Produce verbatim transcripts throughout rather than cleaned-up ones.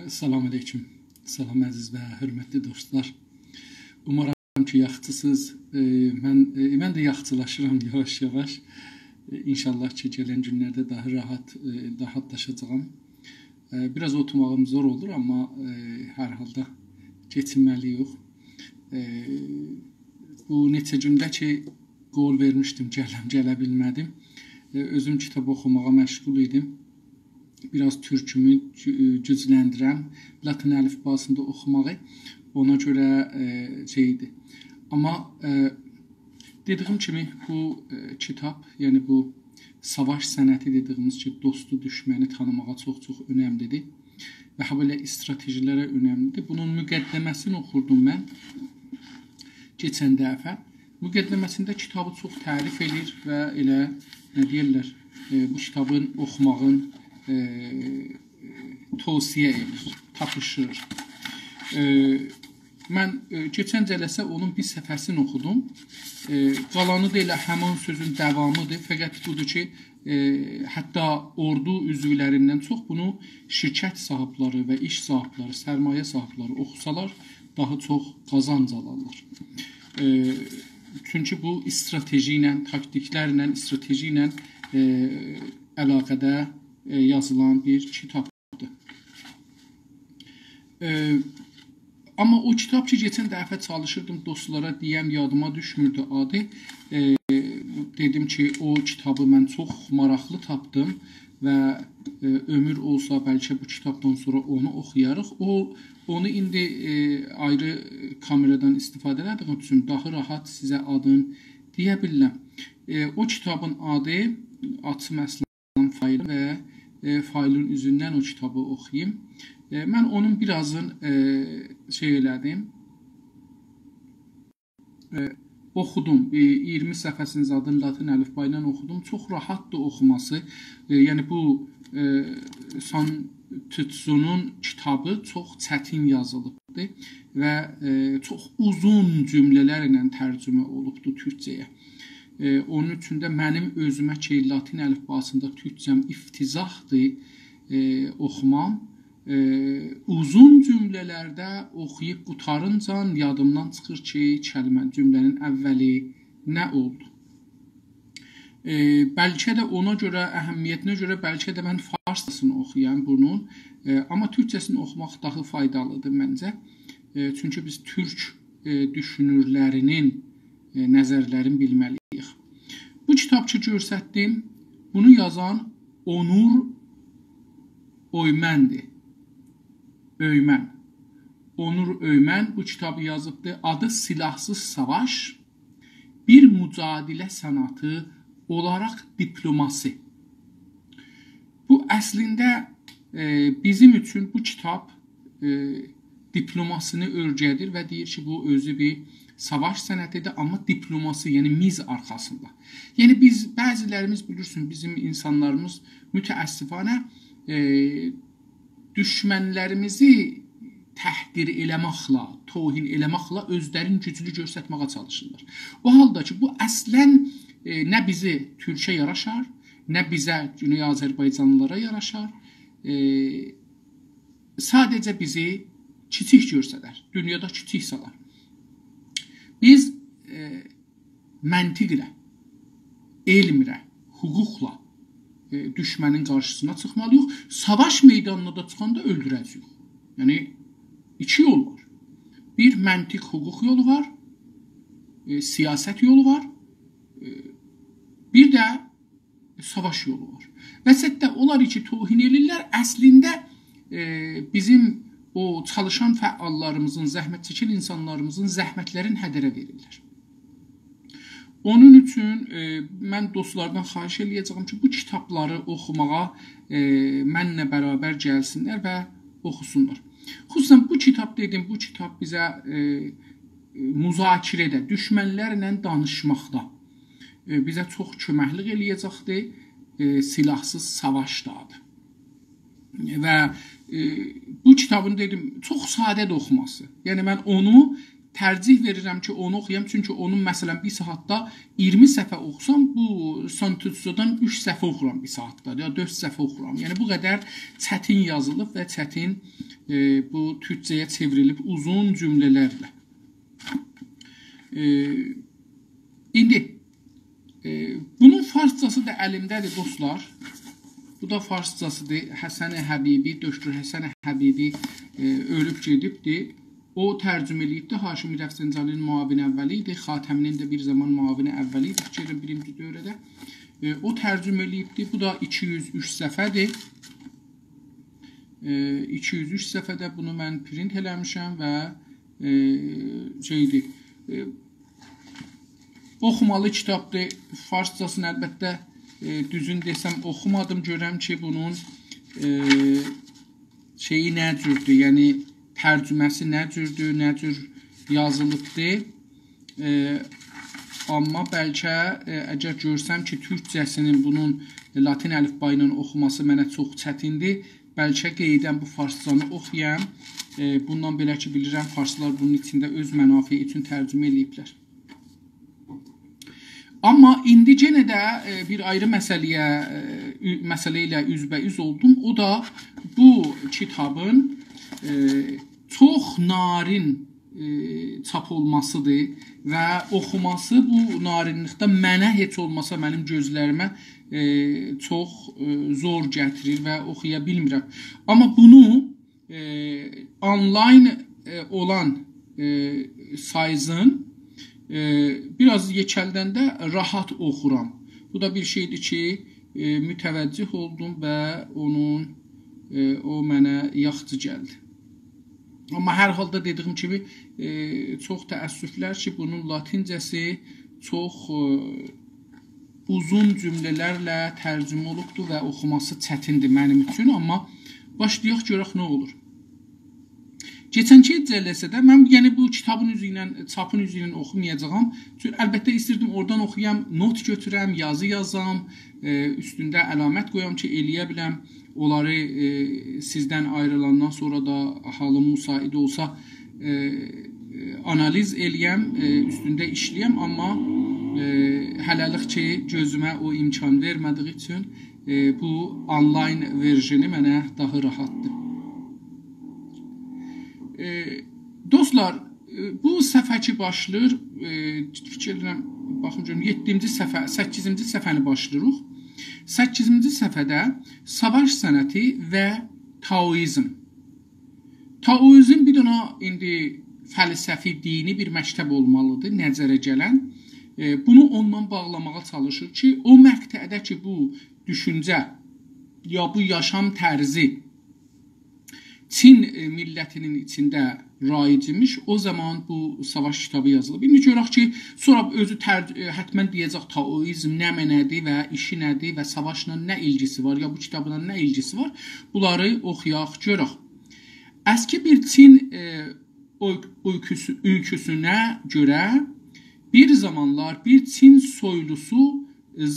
سلام علیکم. سلام عزیز و حؤرمتلی دوستلار. اومارام کی، یاخشیسینیز. ائ، من، ائ، من ده یاخشیلاشیرام یاواش-یاواش. ائ، ان‌شاءالله کی، گلن گونلرده داها راحت، ائ، راحتلاشاجاغام. ائ، بیر آز اوتورماغیم زور اولور، آمما، ائ، هر حالدا کئچینمه‌لی‌ییک. ائ، بو نئچه گونده کی، قول وئرمیشدیم، گلم، گله بیلمه‌دیم. ائ، اؤزوم کیتاب اوخوماغا مشغول ایدیم. بیر آز تورکومو گو-، گوجلندیرم. لاتین الیفباسیندا اوخوماغی اونا گؤره، ائ، شئی ایدی. آمما، ائ، دئدیییم کیمی، بو، ائ، کیتاب، یعنی بو ساواش صنعتی دئدیییمیز کی، دوستو، دوشمنی تانیماغا چوخ-چوخ اؤنملی‌دیر و هابئله استراتژی‌لره اؤنملی‌دیر. بونون مقدمه‌سینی اوخوردوم من کئچن دفعه. مقدمه‌سینده کیتابی چوخ تعریف ائله‌ییر و ائله، نه دئیرلر، ائ، بو کیتابین اوخوماغین، ائ، توصیه ائدیر، تاپیشیریر. ائ، من، ائ، کئچن جلسه اونون بیر صفحه‌سینی اوخودوم. ائ، قالانی دا ائله همین سؤزون داوامی‌دیر. فقط بودور کی، ائ، حتی اوردو عضولریندن چوخ بونو شرکت صاحیبلری و ایش صاحیبلری، سرمایه صاحیبلری اوخوسالار، داها چوخ قازانج آلارلار. ائ، چونکی بو استراتژی ایله، تاکتیکلرله، استراتژی ایله، ائ، علاقه‌ده، ائ، یازیلان بیر کیتابدیر. ائ، آمما او کیتاب کی، کئچن دفعه چالیشیردیم دوستلارا دئیم، یادیما دوشموردو آدی. ائ، دئدیم کی، او کیتابی من چوخ ماراقلی تاپدیم و، ائ، عؤمور اولسا، بلکه بو کیتابدان سونرا اونو اوخویاریق. او، اونو ایندی، ائ، آیری کامئرادان استفاده ائله‌دیییم اوچون داها راحت سیزه آدینی دئیه بیلیرم. ائ، او کیتابین آدی، آچیم اصلینده فایلی و، ائ، فایلین اوزوندن او کیتابی اوخویوم. ائ، من اونون بیر آزین، ائ، شئی ائله‌دیم. ائ، اوخودوم. ائ، اییرمی صفحه‌سینین زادینی لاتین الیفبا ایله اوخودوم. چوخ راحتدیر اوخوماسی. ائ، یعنی بو، ائ، سانتوسونون کیتابی چوخ چتین یازیلیبدیر و، ائ، چوخ اوزون جمله‌لرله ترجمه اولوبدور تورکجه‌یه. ائ، اونون اوچون ده منیم اؤزومه کی، لاتین الیفباسیندا تورکجه‌م افتضاحدیر، ائ، اوخومام. ائ، اوزون جمله‌لرده اوخویوب قوتارینجا یادیمدان چیخیر کی، کلمه، جمله‌نین اوّلی نه اولدو. ائ، بلکه ده اونا گؤره، اهمیتینه گؤره بلکه ده من فارسجاسینی اوخویام بونون. ائ، آمما تورکجه‌سینی اوخوماق داها فایدالی‌دیر منجه. ائ، چونکی بیز تورک، ائ، دوشونورلرینین، ائ، نظرلرینی بیلمه‌لی‌ییک. بو کیتاب کی، گؤرستدیم، بونو یازان اونور اؤیمن‌دیر. اؤیمن. اونور اؤیمن بو کیتابی یازیبدی. آدی سیلاحسیز ساواش، بیر مجادله صنعتی اولاراق دیپلماسی. بو اصلینده، ائ، بیزیم اوچون بو کیتاب، ائ، دیپلماسینی اؤیره‌دیر و دئییر کی، بو اؤزو بیر ساواش صنعتی‌دیر، آمما دیپلماسی، یعنی میز آرخاسیندا. یعنی بیز، بعضی‌لریمیز بیلیرسین، بیزیم اینسانلاریمیز متأسفانه، ائ، دوشمن‌لریمیزی تحقیر ائله‌مکله، توهین ائله‌مکله اؤزلرینی گوجلو گؤسترمه‌یه چالیشیرلار. او حالدا کی، بو اصلاً، ائ، نه بیزه تورکه یاراشار، نه بیزه گونئی آذربایجانلیلارا یاراشار. ائ، ساده‌جه بیزی کیچیک گؤرسدر، دونیادا کیچیک سالار. بیز، ائ، منطقله، علمله، حقوقلا، ائ، دوشمنین قارشیسینا چیخمالی‌ییق. ساواش میدانینا دا چیخاندا اؤلدوره‌جه‌ییک. یعنی، ایکی یول وار. بیر منطق، حقوق یولو وار، ائ، سیاست یولو وار، ائ، بیر ده ساواش یولو وار. وسطده اونلار کی توهین ائله‌ییرلر، اصلینده، ائ، بیزیم او چالیشان فعاللاریمیزین، زحمت چکن اینسانلاریمیزین زحمتلرینی هدره وئریرلر. اونون اوچون، ائ، من دوستلاردان خواهش ائله‌یه‌جه‌یم کی، بو کیتابلاری اوخوماغا، ائ، منله برابر گلسینلر و اوخوسونلار. خصوصاً بو کیتاب، دئدیم، بو کیتاب بیزه، ائ، مذاکره‌ده، دوشمن‌لرله دانیشماقدا، ائ، بیزه چوخ کؤمکلیک ائله‌یه‌جکدیر، ائ، سیلاحسیز ساواش دا آدی. و، ائ، بو کیتابین، دئدیم، چوخ ساده‌دیر اوخوماسی. یعنی، من اونو ترجیح وئریرم کی، اونو اوخویام. چونکی اونون، مثلا، بیر ساعاتدا اییرمی صفحه اوخوسام، بو سانتوتسودان اوچ صفحه اوخورام بیر ساعاتدا، یا دؤرد صفحه اوخورام. یعنی، بو قدر چتین یازیلیب و چتین، ائ، بو تورکجه‌یه چئوریلیب اوزون جمله‌لرله. ائ، ایندی، ائ، بونون فارسجاسی دا الیمده‌دیر، دوستلار. بو دا فارسجاسیدیر. حسن حبیبی، دکتر حسن حبیبی، ائ، اؤلوب گئدیبدیر. او ترجمه ائله‌ییبدی. هاشمی رفسنجانی‌نین معاون اولی ایدی. خاتمی‌نین ده بیر زامان معاون اولی ایدی، فیکر ائدیرم، بیرینجی دوره‌ده. ائ، او ترجمه ائله‌ییبدی. بو دا ایکی یوز اوچ صفحه‌دیر. ائ، ایکی یوز اوچ صفحه‌ده بونو من پرینت ائله‌میشم و، ائ، شئیدیر، ائ، اوخومالی کیتابدیر. فارسجاسینی، البته، ائ، دوزون دئسم، اوخومادیم. گؤرم کی، بونون، ائ، شئیی نه جوردور، یعنی ترجمه‌سی نه جوردور، نه جور یازیلیبدیر. ائ، آمما بلکه، ائ، اگر گؤرسم کی، تورکجه‌سینین، بونون لاتین الیفبا ایله اوخوماسی منه چوخ چتیندیر، بلکه قئییدم بو فارسجانی اوخویام. ائ، بوندان بئله کی، بیلیرم، فارسلار بونون ایچینده اؤز منافعی اوچون ترجمه ائله‌ییبلر. آمما ایندی یئنه ده، ائ، بیر آیری مسئله‌یه، ائ، او-، مسئله ایله اوزبه‌اوز اولدوم. او دا بو کیتابین، ائ، چوخ نارین، ائ، چاپ اولماسیدیر و اوخوماسی بو نارینلیکده منه، هئچ اولماسا منیم گؤزلریمه، ائ، چوخ، ائ، زور گتیریر و اوخویا بیلمیرم. آمما بونو ائ، آنلاین، ائ، اولان، ائ، سایزین، ائ، بیر آز یئکلدنده راحت اوخورام. بو دا بیر شئیدیر کی، ائ، متوجه اولدوم و اونون، ائ، او منه یاخشی گلدی. آمما هر حالدا دئدیییم کیمی، ائ، چوخ تأسفلر کی، بونون لاتینجه‌سی چوخ، ائ، اوزون جمله‌لرله ترجمه اولوبدور و اوخوماسی چتیندیر منیم اوچون، آمما باشلایاق گؤرک نه اولور. کئچنکی جلسه‌ده من، یعنی، بو کیتابین اوزو ایله، چاپین اوزو ایله اوخومایاجاغام. چونکی البته ایستیردیم اورادان اوخویام، نوت گؤتورم، یازی یازام، ائ، اوستونده علامت قویام کی، ائلیه بیلم اونلاری، ائ، سیزدن آیریلاندان سونرا دا حالیم مساعد اولسا، ائ، آنالیز ائلییم، ائ، اوستونده ایشله‌یم، آمما، ائ، هله‌لیک کی، گؤزومه او امکان وئرمه‌دیگی اوچون، ائ، بو آنلاین وئرژنی منه داها راحتدیر. ائ، دوستلار، ائ، بو صفحه کی باشلاییر، ائ، فیکیر ائدیرم، باخیم گؤروم، یئددینجی صفحه، سککیزینجی صفحه‌نی باشلاییریق. سککیزینجی صفحه‌ده ساواش صنعتی و تائوئیزم. تائوئیزم بیر دنه ایندی فلسفی، دینی بیر مکتب اولمالیدیر، نظره گلن. ائ، بونو اوندان باغلاماغا چالیشیر کی، او مقطعده کی، بو دوشونجه، یا بو یاشام طرزی چین، ائ، میللتی‌نین ایچینده رایج ایمیش، او زامان بو ساواش کیتابی یازیلیب. ایندی گؤرک کی، سونرا اؤزو تر-، ائ، حتما دئیه‌جک تائوئیزم نمنه‌دیر و ایشی نه‌دیر و ساواشلا نه ایلگیسی وار، یا بو کیتابلا نه ایلگیسی وار، بونلاری اوخویاق، گؤرک. اسکی بیر چین، ائ، اؤی-، اؤیکوسو-، اؤیکوسونه گؤره بیر زامانلار بیر چین سویلوسو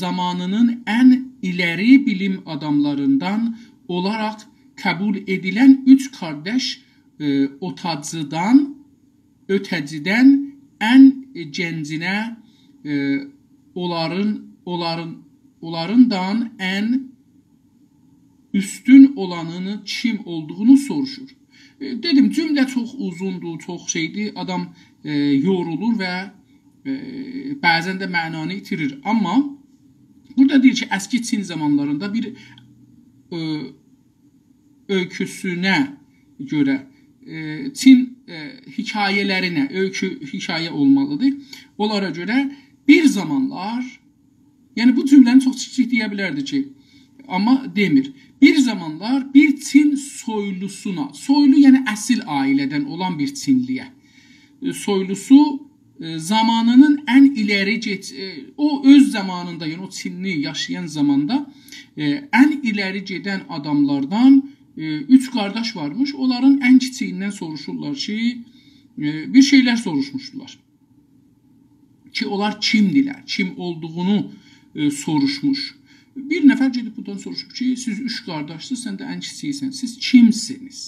زامانی‌نین ان ایلری بیلیم آداملاریندان اولاراق قبول ائدیلن اوچ قارداش، ائ، اوتاجیدان، اؤته‌جیدن ان گنجینه، ائ، اونلارین، اونلارین، اونلاریندان ان اوستون اولانی‌نین کیم اولدوغونو سوروشور. ائ، دئدیم، جمله چوخ اوزوندور، چوخ شئیدیر. آدام، ائ، یورولور و، ائ، بعضا ده معنانی ایتیریر. آمما بورادا دئییر کی، اسکی چین زامانلاریندا بیر، ائ، اؤیکوسونه گؤره، ائ، چین، ائ، حکایه‌لرینه، اؤیکو، حکایه اولمالیدیر. اونلارا گؤره بیر زامانلار، یعنی بو جمله‌نی چوخ کیچیک دئیه بیلردی کی، آمما دئمیر. بیر زامانلار بیر چین سویلوسونا، سویلو، یعنی اصیل عائله‌دن اولان بیر چینلی‌یه، ائ، سویلوسو، ائ، زامانی‌نین ان ایلری گئچ-، ائ، او اؤز زامانیندا، یعنی او چینلی یاشایان زاماندا، ائ، ان ایلری گئدن آداملاردان، ائ، اوچ قارداش وارمیش. اونلارین ان کیچیییندن سوروشورلار کی، ائ، بیر شئیلر سوروشموشدولار. کی، اونلار کیمدیلر، کیم اولدوغونو، ائ، سوروشموش. بیر نفر گئدیب بوردان سوروشوب کی، سیز اوچ قارداشسینیز، سن ده ان کیچییسن، سیز کیمسینیز؟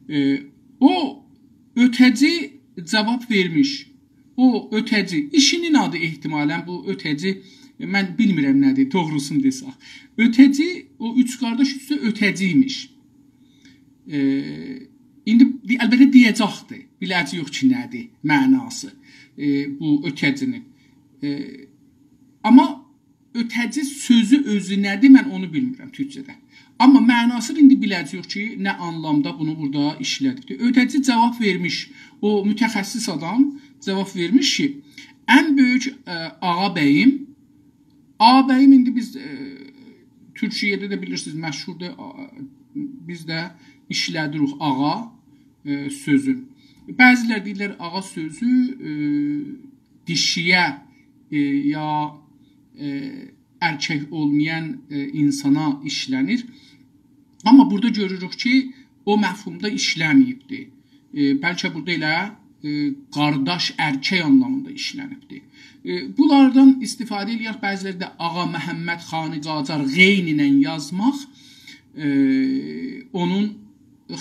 ائ، او اؤته‌جی جاواب وئرمیش. او اؤته‌جی، ایشینین آدی احتمالاً بو اؤته‌جی، من بیلمیرم نه‌دیر، دوغروسونو دئسک. اؤته‌جی، او اوچ قارداش اوچو ده اؤته‌جی ایمیش. ائ، ایندی دی-، البته دئیه‌جکدیر، بیله‌جه‌ییک کی نه‌دیر معناسی، ائ، بو اؤته‌جی‌نین. ائ، آمما اؤته‌جی سؤزو اؤزو نه‌دیر، من اونو بیلمیرم تورکجه‌ده. آمما معناسینی ایندی بیله‌جه‌ییک کی نه آنلامدا بونو بورادا ایشله‌دیبدیر. اؤته‌جی جاواب وئرمیش، او متخصص آدام جاواب وئرمیش کی، ان بؤیوک، ائ، آغا بَییم، آغا بَییم ایندی بیز، ائ، تورکیه‌ده ده بیلیرسینیز، مشهوردور. آ-، بیز ده ایشله‌دیریک آغا، ائ، سؤزون. بعضی‌لر دئییرلر، آغا سؤزو، ائ، دیشی‌یه، ائ، یا، ائ، ارکک اولمایان، ائ، اینسانا ایشله‌نیر. آمما بورادا گؤروروک کی او مفهومدا ایشله‌مه‌ییبدیر. ائ، بلکه بورادا ائله، ائ، قارداش ارکک آنلامیندا ایشله‌نیبدیر. ائ، بونلاردان استفاده ائله‌یک. بعضی‌لری ده آغا محمد خانی قاجار غین ایله یازماق، ائ، اونون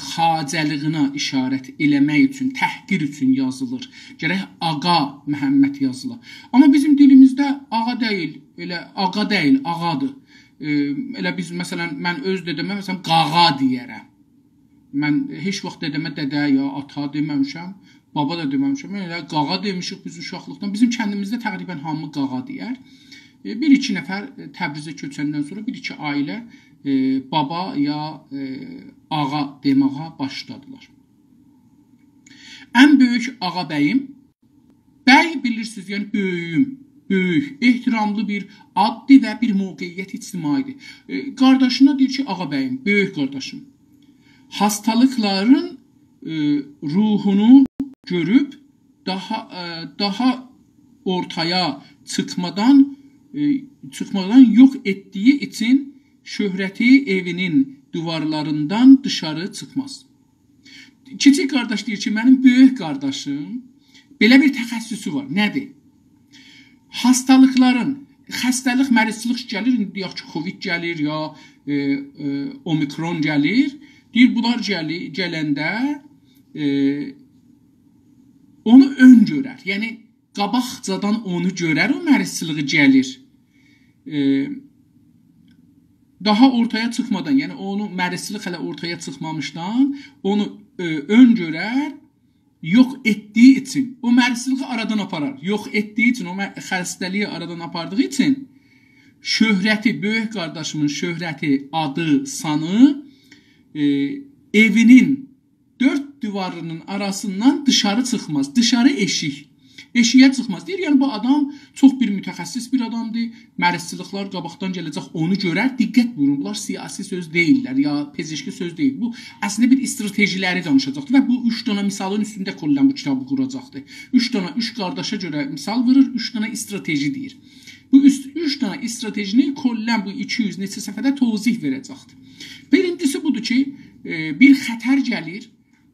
خواجه‌لیغینا اشارت ائله‌مک اوچون، تحقیر اوچون یازیلیر. گرک آغا محمد یازیلا. آمما بیزیم دیلیمیزده آغا دئییل، ائله آغا دئییل، آغادیر. ائ، ائله بیز، مثلاً، من اؤز دده‌مه، مثلاً، قاغا دئیه‌رم. من هئچ واخت دده‌مه دده یا آتا دئمه‌میشم، بابا دا دئمه‌میشم. ائله قاغا دئمیشیک بیز اوشاقلیقدان. بیزیم کندیمیزده تقریباً هامی قاغا دئیر. ائ، بیر-ایکی نفر، ائ، تبریزه کؤچندن سونرا بیر-ایکی عائله، ائ، بابا یا، ائ، آغا دئمه‌یه باشلادیلار. ان بؤیوک آغا بَییم، بَی بیلیرسینیز، یعنی بؤیویوم، بؤیوک، احتراملی بیر آددیر و بیر موقعیت اجتماعی‌دیر. ائ، قارداشینا دئییر کی، آغا بَییم، بؤیوک قارداشیم. هاستالیقلارین، ائ، روحونو گؤروب داها، ائ، داها اورتایا چیخمادان، ائ، چیخمادان یوخ ائتدیگی اوچون شهرتی ائوینین دیوارلاریندان دیشاری چیخماز. کیچیک قارداش دئییر کی، منیم بؤیوک قارداشیم بئله بیر تخصصو وار. نه‌دیر؟ هاستالیقلارین، خسته‌لیک، مریضچیلیک گلیر، ایندی دئیک کی، کووید گلیر، یا، ائ، ائ، اومیکرون گلیر. دئییر، بونلار گلی-، گلنده، ائ، اونو اؤن گؤرر. یعنی، قاباقجادان اونو گؤرر، او مریضچیلیغی گلیر. ائ، داها اورتایا چیخمادان، یعنی اونو مریضچیلیک هله اورتایا چیخمامیشدان، اونو، ائ، اؤن گؤرر، یوخ ائتدیگی اوچون او مریضچیلیغی آرادان آپارار. یوخ ائتدیگی اوچون او مه-، خسته‌لیگی آرادان آپاردیغی اوچون شهرتی، بؤیوک قارداشیمین شهرتی، آدی، سانی، ائ، ائوینین دؤرد دیوارینین آراسیندان دیشاری چیخماز. دیشاری ائشیک. ائشیگه چیخماز. دئییر، یعنی بو آدام چوخ بیر متخصص بیر آدامدیر. مریضچیلیقلار قاباقدان گله‌جک، اونو گؤرر. دقت بویورون، بونلار سیاسی سؤز دئییللر، یا پزشکی سؤز دئییل. بو اصلینده بیر استراتژی‌لری دانیشاجاقدیر و بو اوچ دنه مثالین اوستونده کلاً بو کیتابی قوراجاقدیر. اوچ دنه، اوچ قارداشا گؤره مثال وورور، اوچ دنه استراتژی دئییر. بو اوچ، اوچ دنه استراتژینی کلاً بو ایکی یوز نئچه صفحه‌ده توضیح وئره‌جکدیر. بیرینجیسی بودور کی، ائ، بیر خطر گلیر،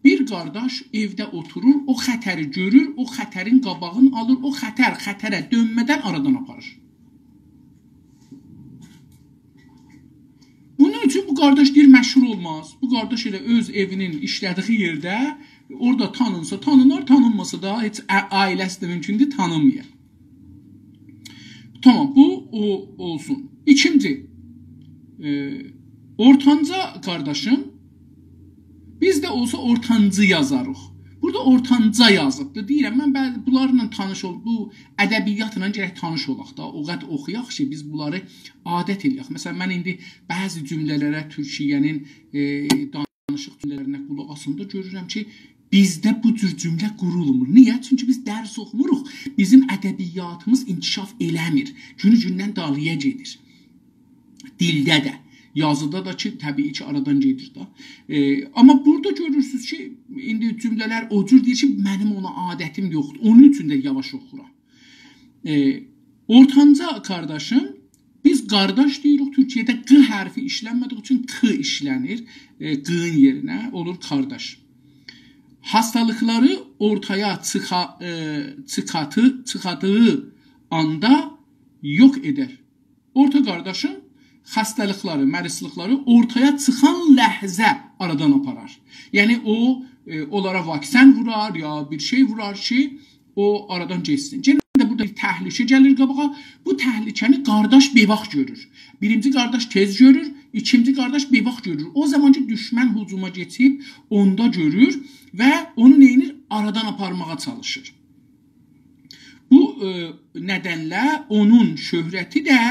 بیر قارداش ائوده اوتورور، او خطری گؤرور، او خطرین قاباغینی آلیر، او خطر خطره دؤنمه‌دن آرادان آپاریر. بونون اوچون بو قارداش دئییر، مشهور اولماز. بو قارداش ائله اؤز ائوینین ایشله‌دیگی یئرده، اورادا تانینسا تانینار، تانینماسا دا هئچ ع-، عائله‌سی ده مومکوندور تانیمایا. تامام، بو او اولسون. ایکینجی، ائ، اورتانجا قارداشیم، بیز ده اولسا اورتانجی یازاریق. بورادا اورتانجا یازیبدیر. دئییرم، من بعضی بونلارلا تانیش اول-، بو ادبیاتلا گرک تانیش اولاق دا، او قدر اوخویاق کی، بیز بونلاری عادت ائله‌یک. مثلاً، من ایندی بعضی جمله‌لره تورکیه‌نین، ائ، دانیشیق جمله‌لرینه قولاق آساندا گؤرورم کی، بیزده بو جور جمله قورولمور. نییه؟ چونکی بیز درس اوخوموروق. بیزیم ادبیاتیمیز انکشاف ائله‌میر. گونو گوندن دالییا گئدیر. دیلده ده، یازیدا دا کی، طبیعی کی، آرادان گئدیر ده. ائ، آمما بورادا گؤرورسونوز کی، ایندی جمله‌لر او جور دئییر کی، منیم اونا عادتیم یوخدور. اونون اوچون ده یاواش اوخورام. ائ، اورتانجا قارداشیم، بیز قارداش دئییریک، تورکیه‌ده ق حرفی ایشلنمه‌دیگی اوچون ک ایشلنیر، ائ، ق-نین یئرینه اولور قارداش. هاستالیقلاری اورتایا چیخا-، ائ، چیخاتی-، چیخادیغی آندا یوخ ائدر. اورتا قارداشیم خسته‌لیکلری، مریضلیقلاری اورتایا چیخان لحظه آرادان آپارار. یعنی او ائ، اونلارا واکسن وورار یا بیر شئی وورار کی، او آرادان گئتسین. یئنه ده بورادا بیر تهلکه گلیر قاباغا. بو تهلکه‌نی قارداش بئواخ گؤرور. بیرینجی قارداش تئز گؤرور، ایکینجی قارداش بئواخ گؤرور. او زامان کی، دوشمن هجوما کئچیب، اوندا گؤرور و اونو نئینیر؟ آرادان آپارماغا چالیشیر. بو، ائ، ندنله اونون شهرتی ده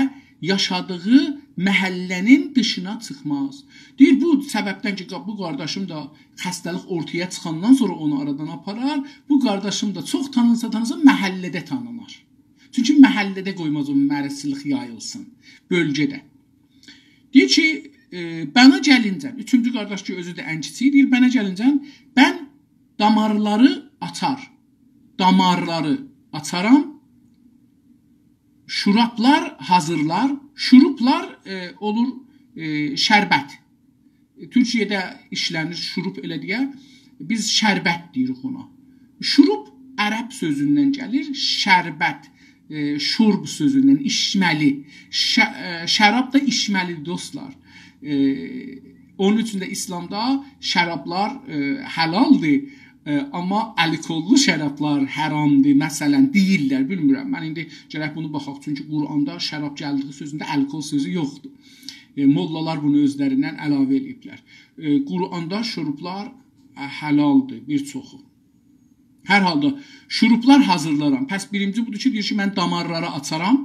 یاشادیغی محله‌نین دیشینا چیخماز. دئییر، بو سببدن کی، بو قارداشیم دا خسته‌لیک اورتایا چیخاندان سونرا اونو آرادان آپارار، بو قارداشیم دا چوخ تانینسا، تانینسا، محله‌ده تانینار. چونکی محله‌ده قویماز او مریضچیلیک یاییلسین، بؤلگه‌ده. دئییر کی، ائ، بنا گلینجن، اوچونجو قارداش کی، اؤزو ده ان کیچیگی، دئییر، بنا گلینجن، بن دامارلاری آچار. دامارلاری آچارام. شورابلار حاضیرلار. شوروبلار، ائ، اولور، ائ، شربت. تورکیه‌ده ایشله‌نیر شوروب ائله دئیه. بیز شربت دئییریک اونا. شوروب عرب سؤزوندن گلیر. شربت، ائ، شرب سؤزوندن، ایچمه‌لی. ش-، ائ، شراب دا ایچمه‌لی، دوستلار. ائ، اونون اوچون ده ایسلامدا شرابلار، ائ، حلالدیر. ائ، آمما الکللو شرابلار حرامدیر، مثلا، دئییرلر، بیلمیرم. من ایندی گرک بونو باخاق، چونکی قرآندا شراب گلدیگی سؤزونده الکل سؤزو یوخدور. ائ، موللالار بونو اؤزلریندن علاوه ائله‌ییبلر. ائ، قرآندا شرابلار، ائ، حلالدیر، بیر چوخو. هر حالدا، شوروبلار حاضیرلارام. پس بیرینجی بودور کی، دئییر کی، من دامارلاری آچارام،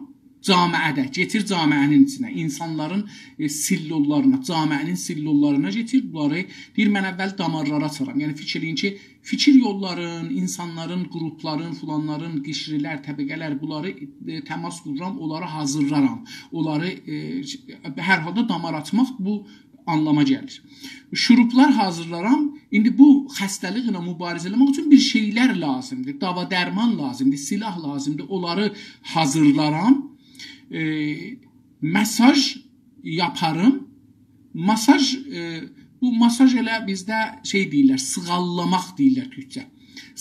جامعه‌ده، کئچیر جامعه‌نین ایچینه، اینسانلارین، ائ، سلول‌لارینا، جامعه‌نین سلول‌لارینا کئچیر، بونلاری، دئییر، من اول دامارلاری آچارام. یعنی، فیکیر ائله‌یین کی، فیکیر یوللارین، اینسانلارین، گروپلارین، فلانلارین، قشره‌لر، طبقه‌لر، بونلاری، ائ، تماس قورارام، اونلاری حاضیرلارام. اونلاری، ائ، هر حالدا دامار آچماق بو آنلاما گلیر. شوروبلار حاضیرلارام. ایندی بو خسته‌لیکله مبارزه ائله‌مک اوچون بیر شئیلر لازیمدیر. داوا درمان لازیمدیر، سلاح لازیمدیر. اونلاری حاضیرلارام. ائ، ماساژ یاپارام. ماساژ، ائ، بو ماساژ ائله بیزده شئی دئییرلر، سیغاللاماق دئییرلر تورکجه.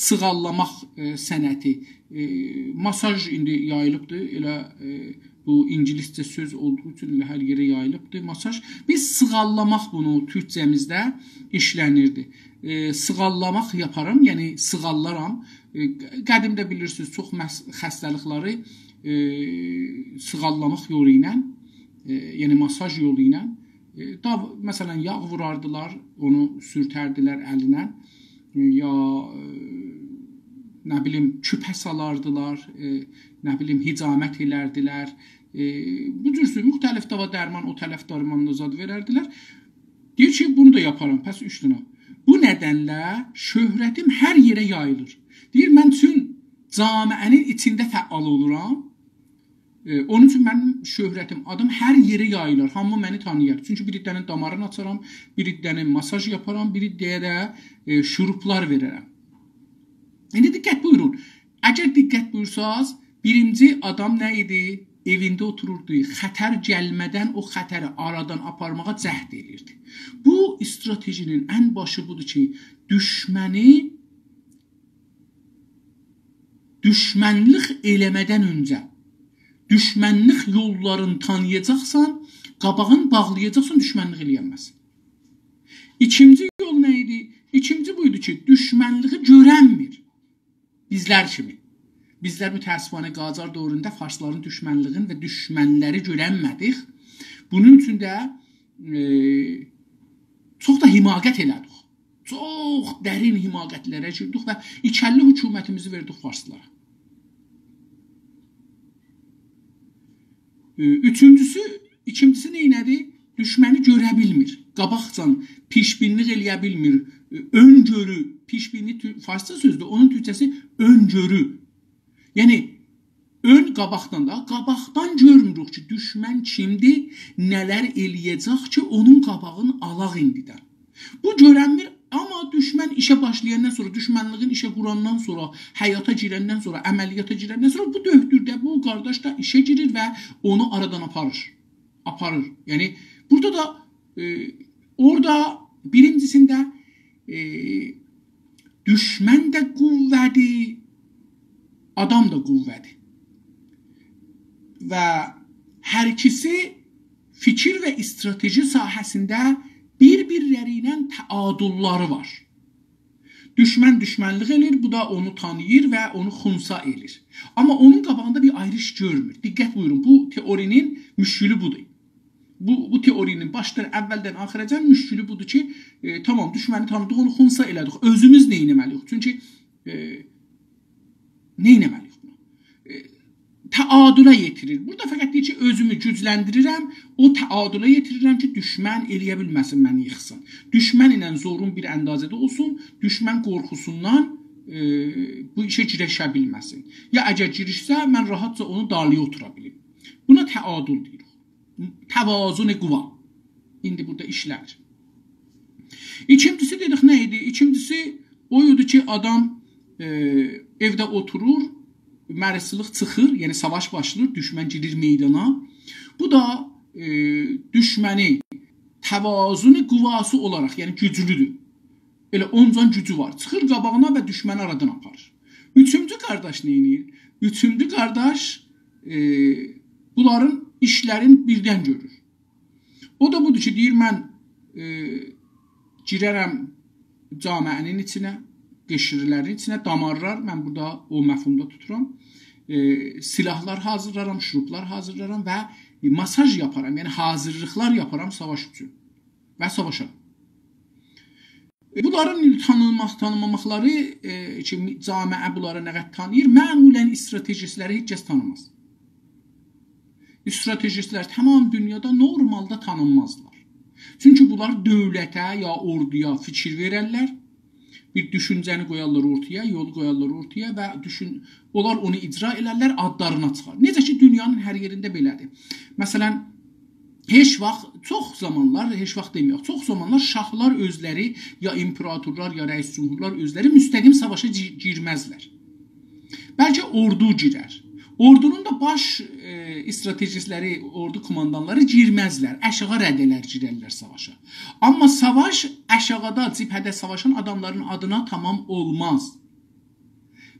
سیغاللاماق، ائ، صنعتی. ائ، ماساژ ایندی یاییلیبدیر. ائله، ائ، بو اینگیلیسجه سؤز اولدوغو اوچون ائله هر یئره یاییلیبدیر ماساژ. بیز سیغاللاماق بونو تورکجه‌میزده ایشله‌نیردی. ائ، سیغاللاماق یاپارام، یعنی سیغاللارام. ائ، قدیمده بیلیرسینیز، چوخ مس-، خسته‌لیکلری، ائ، سیغاللاماق یولو ایله، ائ، یعنی ماساژ یولو ایله، ائ، دا، مثلا، یاغ ووراردیلار، اونو سورتردیلر الینن، ائ، یا، ائ، نه بیلیم، کوپه سالاردیلار، ائ، نه بیلیم، حجامت ائلردیلر. ائ، بو جور مختلف داوا درمان، او طرف درمانلا زاد وئرردیلر. دئییر کی، بونو دا یاپارام، پس اوچ دنه. بو ندنله شهرتیم هر یئره یاییلیر. دئییر، من چون جامعه‌نین ایچینده فعال اولورام، ائ، اونون اوچون منیم شهرتیم، آدیم هر یئره یاییلیر. هامی منی تانییار. چونکی بیر عده‌نین دامارینی آچارام، بیر عده‌نین ماساژ یاپارام، بیر عده‌یه ده، ائ، شوروبلار وئررم. ایندی دقت بویورون. اگر دقت بویورساز، بیرینجی آدام نه ایدی؟ ائوینده اوتوروردو. خطر گلمه‌دن او خطری آرادان آپارماغا جهد ائدیردی. بو استراتژی‌نین ان باشی بودور کی، دوشمنی دوشمنلیک ائله‌مه‌دن اؤنجه دوشمنلیک یوللارینی تانییاجاقسان، قاباغین باغلایاجاقسان، دوشمنلیک ائله‌ینمز. ایکینجی یول نه ایدی؟ ایکینجی بویدو کی، دوشمنلیگی گؤرنمیر. بیزلر کیمی. بیزلر متأسفانه قاجار دؤورونده فارسلارین دوشمنلیگین و دوشمنلری گؤرنمه‌دیک. بونون اوچون ده، ائ، چوخ دا حماقت ائله‌دیک. چوخ درین حماقتلره گیردیک و ایکی‌اللی حکومتیمیزی وئردیک فارسلارا. ائ، اوچونجوسو، ایکینجیسی نئینه‌دی؟ دوشمنی گؤره بیلمیر. قاباقجان پیش‌بینلیک ائله‌یه بیلمیر. ائ، اؤن‌گؤرو، پیش‌بینلیک تو-، فارسجا سؤزدور، اونون تورکجه‌سی اؤن‌گؤرو. یعنی، اؤن قاباقدان دا، قاباقدان گؤرموروک کی، دوشمن کیمدیر، نه‌لر ائله‌یه‌جک کی، اونون قاباغینی آلاق ایندیدن. بو گؤرنمیر، آمما دوشمن ایشه باشلایاندان سونرا، دوشمنلیگین ایشه قوراندان سونرا، حیاتا گیرندن سونرا، عملیاتا گیرندن سونرا بو دؤهدورده بو قارداش دا ایشه گیریر و اونو آرادان آپاریر. آپاریر. یعنی، بورادا دا، ائ، اورادا بیرینجیسینده، ائ، دوشمن ده قوه‌دیر، آدام دا قوه‌دیر. و هر ایکیسی فیکیر و استراتژی ساحه‌سینده بیر-بیرلری ایله تعادل‌لاری وار. دوشمن دوشمنلیک ائله‌ییر، بو دا اونو تانیییر و اونو خنثی ائله‌ییر. آمما اونون قاباغیندا بیر آیریش گؤرمور. دقت بویورون، بو تئوری‌نین مشکلی بودور. بو، بو تئوری‌نین باشدان، اولدن آخیراجان مشکلی بودور کی، ائ، تامام، دوشمنی تانیدیق، اونو خنثی ائله‌دیک. اؤزوموز نه ائتمه‌لی‌ییک؟ چونکی، ائ، نه ائتمه‌لی‌ییک بونو؟ ائ، تعادله یئتیریر. بورادا فقط دئییر کی، اؤزومو گوجلندیریرم، او تعادله یئتیریرم کی، دوشمن ائله‌یه بیلمه‌سین منی ییخسین. دوشمن ایله زوروم بیر اندازه‌ده اولسون، دوشمن قورخوسوندان، ائ، بو ایشه گیریشه بیلمه‌سین. یا اگر گیریشسه، من راحتجا اونو دالییا اوتورا بیلیم. بونا تعادل دئییریک. توازن قوا. ایندی بورادا ایشله‌میر. ایکینجیسی دئدیک، نه ایدی؟ ایکینجیسی او ایدی کی، آدام، ائ، ائوده اوتورور، مریضچیلیک چیخیر، یعنی ساواش باشلاییر، دوشمن گیریر میدانا. بو دا، ائ، دوشمنی توازن قواسی اولاراق، یعنی گوجلودور. ائله اونجان گوجو وار. چیخیر قاباغینا و دوشمنی آرادان آپاریر. اوچونجو قارداش نه ائدیر؟ اوچونجو قارداش، ائ، بونلارین ایشلرین بیردن گؤرور. او دا بودور کی، دئییر، من، ائ، گیررم جامعه‌نین ایچینه، قشره‌لرین ایچینه، دامارلار، من بورادا او مفهومدا توتورام. ائ، سلاحلار حاضیرلارام، شروبلار حاضیرلارام و ماساژ یاپارام، یعنی حاضیرلیقلار یاپارام ساواش اوچون. و ساواشارام. بونلارین تانینماق، تانینماماقلاری، ائ، کی، جامعه بونلاری نه قدر تانیییر، معمولاً استراتژیستلری هئچ کس تانیماز. استراتژیستلر تمام دونیادا نورمالدا تانینمازلار. چونکی بونلار دؤولته یا اوردویا فیکیر وئررلر، بیر دوشونجه‌نی قویارلار اورتایا، یولو قویارلار اورتایا و دوشون-، اونلار اونو اجرا ائلرلر، آدلارینا چیخار. نئجه کی، دونیانین هر یئرینده بئله‌دیر. مثلاً، هئچ واخت، چوخ زامانلار، هئچ واخت دئمه‌یک، چوخ زامانلار شاهلار اؤزلری، یا ایمپراتورلار، یا رئیس جمهورلار اؤزلری مستقیم ساواشا گی-، گیرمزلر. بلکه اوردو گیرر. اوردونون دا باش، ائ، استراتژیستلری، اوردو کوماندانلاری گیرمزلر، آشاغی رده‌لر گیررلر ساواشا. آمما ساواش آشاغیدا، جبهه‌ده ساواشان آداملارین آدینا تامام اولماز.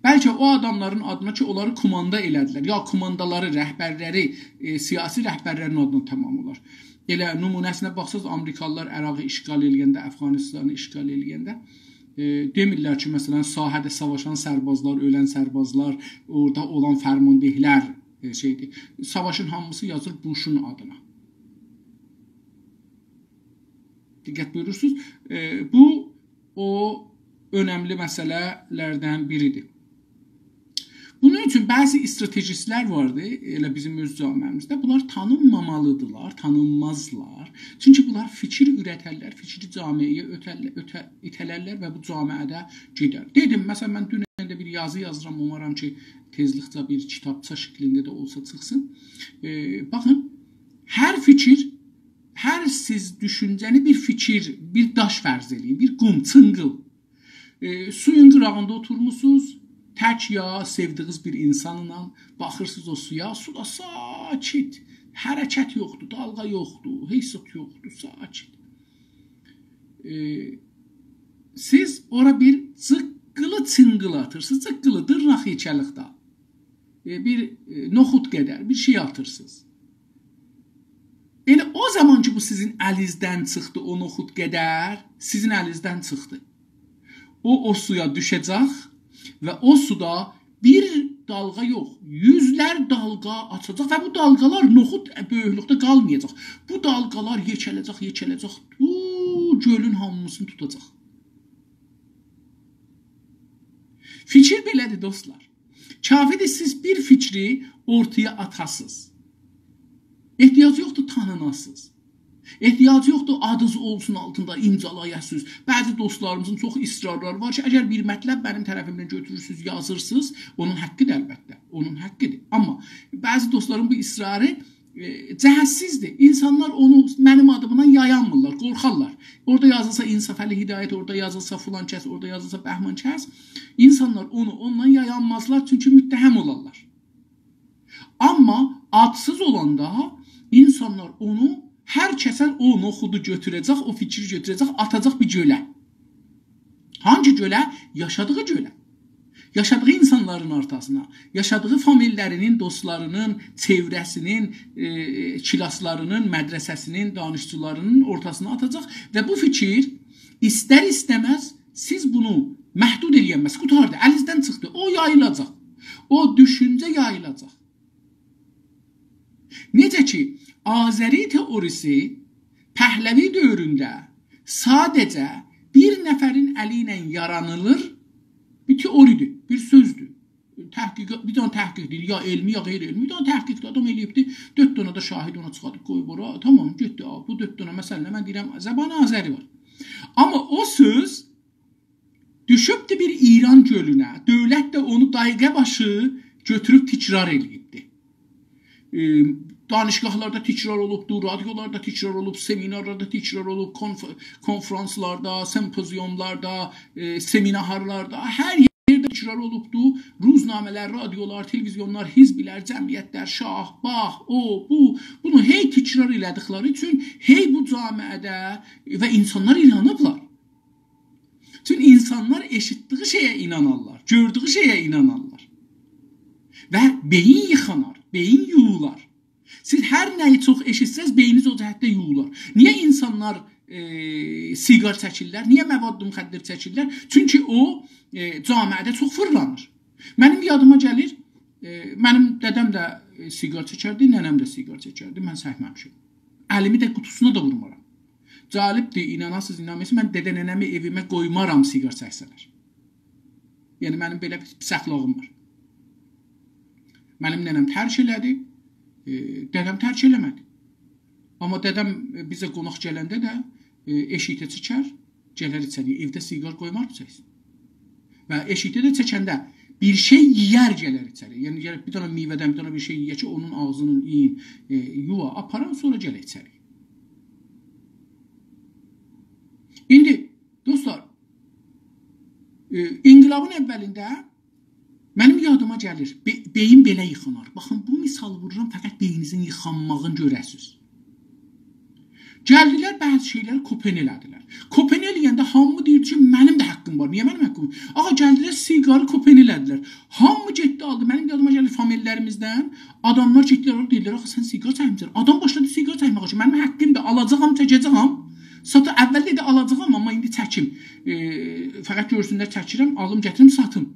بلکه او آداملارین آدینا کی، اونلاری کوماندا ائله‌دیلر، یا کوماندالاری، رهبرلری، ائ، سیاسی رهبرلرین آدینا تامام اولار. ائله نمونه‌سینه باخساز، آمریکالیلار عراقی اشغال ائله‌ینده، افغانستانی اشغال ائله‌ینده، ائ، دئمیرلر کی، مثلاً، ساحه‌ده ساواشان سربازلار، اؤلن سربازلار، اورادا اولان فرمانده‌لر، ائ، شئیدیر. ساواشین هامیسی یازیلیر بوشون آدینا. دقت بویورورسونوز. ائ، بو او اؤنملی مسئله‌لردن بیریدیر. بونون اوچون بعضی استراتژیستلر واردی، ائله بیزیم اؤز جامعه‌میزده. بونلار تانینمامالیدیرلار، تانینمازلار. چونکی بونلار فیکیر اوره‌ترلر، فیکری جامعه‌یه اؤترلر، اؤته-، ایته‌لرلر و بو جامعه‌ده گئدر. دئدیم، مثلاً، من دونن ده بیر یازی یازیرام، اومارام کی، تئزلیکجه بیر کیتابچا شکلینده ده اولسا چیخسین. ائ، باخین، هر فیکیر، هر سیز دوشونجه‌نی بیر فیکیر، بیر داش فرض ائله‌یین، بیر قوم، چینقیل. ائ، سویون قیراغیندا اوتورموسونوز، تک یا سئودیگینیز بیر اینسانلا، باخیرسینیز او سویا، سو دا ساکت، حرکت یوخدور، دالغا یوخدور، هئچ زاد یوخدور، ساکت. ائ، سیز اورا بیر جیققیلی چینقیل آتیرسینیز، جیققیلی دیرناق یئکه‌لیکده. ائ، بیر، ائ، نوخود قدر بیر شئی آتیرسینیز. ائله او زامان کی، بو سیزین الینیزدن چیخدی، او نوخود قدر سیزین الینیزدن چیخدی. او، او سویا دوشه‌جک و او سودا بیر دالغا یوخ، یوزلر دالغا آچاجاق و بو دالغالار نوخود بؤیوکلوکده قالمایاجاق. بو دالغالار یئکه‌له‌جک، یئکه‌له‌جک، بو گؤلون هامیسینی توتاجاق. فیکیر بئله‌دیر، دوستلار. کافیدیر سیز بیر فیکری اورتایا آتاسینیز. احتیاج یوخدور تانیناسینیز. احتیاج یوخدور آدینیز اولسون آلتیندا، ایمضالایاسینیز. بعضی دوستلاریمیزین چوخ اصرارلاری وار کی، اگر بیر مطلب منیم طرفیمدن گؤتورورسونوز، یازیرسینیز، اونون حقیدیر البته، اونون حقیدیر. آمما بعضی دوستلارین بو اصراری، ائ، جهتسیزدیر. اینسانلار اونو منیم آدیمدان یایانمیرلار، قورخارلار. اورادا یازیلسا انصافعلی هدایت، اورادا یازیلسا فلان کس، اورادا یازیلسا بهمان کس، اینسانلار اونو اوندان یایانمازلار، چونکی متهم اولارلار. آمما آدسیز اولاندا اینسانلار اونو، هر کسه او نوخودو گؤتوره‌جک، او فیکری گؤتوره‌جک، آتاجاق بیر گؤله. هانگی گؤله؟ یاشادیغی گؤله. یاشادیغی اینسانلارین اورتاسینا، یاشادیغی فامیللری‌نین، دوستلاری‌نین، چئوره‌سی‌نین، ائ، کلاسلاری‌نین، مدرسه‌سی‌نین، دانشجولاری‌نین اورتاسینا آتاجاق و بو فیکیر ایستر-ایسته‌مز سیز بونو محدود ائله‌ینمز، قوتاردی، الینیزدن چیخدی. او یاییلاجاق. او دوشونجه یاییلاجاق. نئجه کی، آذری تئوریسی پهلوی دؤورونده ساده‌جه بیر نفرین الی ایله یارانیلیر، بیر تئوری‌دیر، بیر سؤزدور. تحقیق، بیر دنه تحقیق دئییر، یا علمی، یا غیر علمی، بیر دنه تحقیق ده آدام ائله‌ییبدی، دؤرد دنه ده شاهد اونا چیخاردیب قویوب اورا. تمام، گئتدی، آ، بو دؤرد دنه مسئله، من دئییرم، زبان آذری وار. آمما او سؤز دوشوبدو بیر ایران گؤلونه، دؤولت ده اونو دقیقه باشی گؤتوروب تکرار ائله‌ییبدی. ائ، دانشگاهلاردا تکرار اولوبدو، رادیولاردا تکرار اولوب، سمینارلاردا تکرار اولوب، کنف-، کنفرانسلاردا، سمپوزیوملاردا، ائ، سمینارلاردا، هر یئرده تکرار اولوبدو. روزنامه‌لر، رادیولار، تلویزیونلار، حزبلر، جمعیتلر، شاه، باخ، او، بو، بونو هئی تکرار ائله‌دیکلری اوچون هئی بو جامعه‌ده و اینسانلار اینانیبلار. چونکی اینسانلار ائشیتدیگی شئیه اینانارلار، گؤردوگو شئیه اینانارلار. و بئیین ییخانار، بئیین یویولار. سیز هر نه‌یی چوخ ائشیتسز، بئینینیز او جهتده یویولار. نییه اینسانلار، ائ، سیگار چکیرلر؟ نییه مواد مخدر چکیرلر؟ چونکی او، ائ، جامعه‌ده چوخ فیرلانیر. منیم یادیما گلیر، ائ، منیم دده‌م ده، ائ، سیگار چکردی، ننه‌م ده سیگار چکردی، من چکمه‌میشم. الیمی ده قوطوسونا دا وورمارام. جالبدیر، ایناناسینیز، اینانمایاسینیز، من دده ننه‌می ائویمه قویمارام سیگار چکسه‌لر. یعنی، منیم بئله بیر پیس اخلاقیم وار. منیم ننه‌م ترک ائله‌دی، ائ، دده‌م ترک ائله‌مه‌دی. آمما دده‌م، ائ، بیزه قوناق گلنده ده، ائ، ائشیکده چکر، گلر ایچری. ائوده سیگار قویمار چکسین. و ائشیکده ده چکنده بیر شئی یئیر، گلر ایچری. یعنی، گلیر بیر دنه میوه‌دن، بیر دنه بیر شئی یئیه کی، اونون آغزینین اییین، ائ، یووا، آپاران، سونرا گله ایچری. ایندی، دوستلار، ائ، انقلابین اولینده منیم یادیما گلیر، بئ-، بئیین بئله ییخانار. باخین، بو مثال وورورام، فقط بئینینیزین ییخانماغینی گؤره‌سینیز. گلدیلر، بعضی شئیلری کوپن ائله‌دیلر. کوپن ائله‌ینده هامی دئییر کی، منیم ده حاققیم وار. نییه منیم حاققیم وار؟ آغا، گلدیلر، سیگاری کوپن ائله‌دیلر. هامی گئتدی، آلدی. منیم یادیما گلیر، فامیللریمیزدن آداملار گئتدیلر، اورادا دئدیلر، «آخی سن سیگار چکمیرسن.» آدام باشلادی سیگار چکمه‌یه. «آخی منیم حاققیمدیر، آلاجاغام، چکه‌جه‌یم.» ساعاتی اولده دئدی، «آلاجاغام، آمما ایندی چکیم.» ائ، فقط گؤرسونلر چکیرم، آلیم، گتیریم، ساتیم.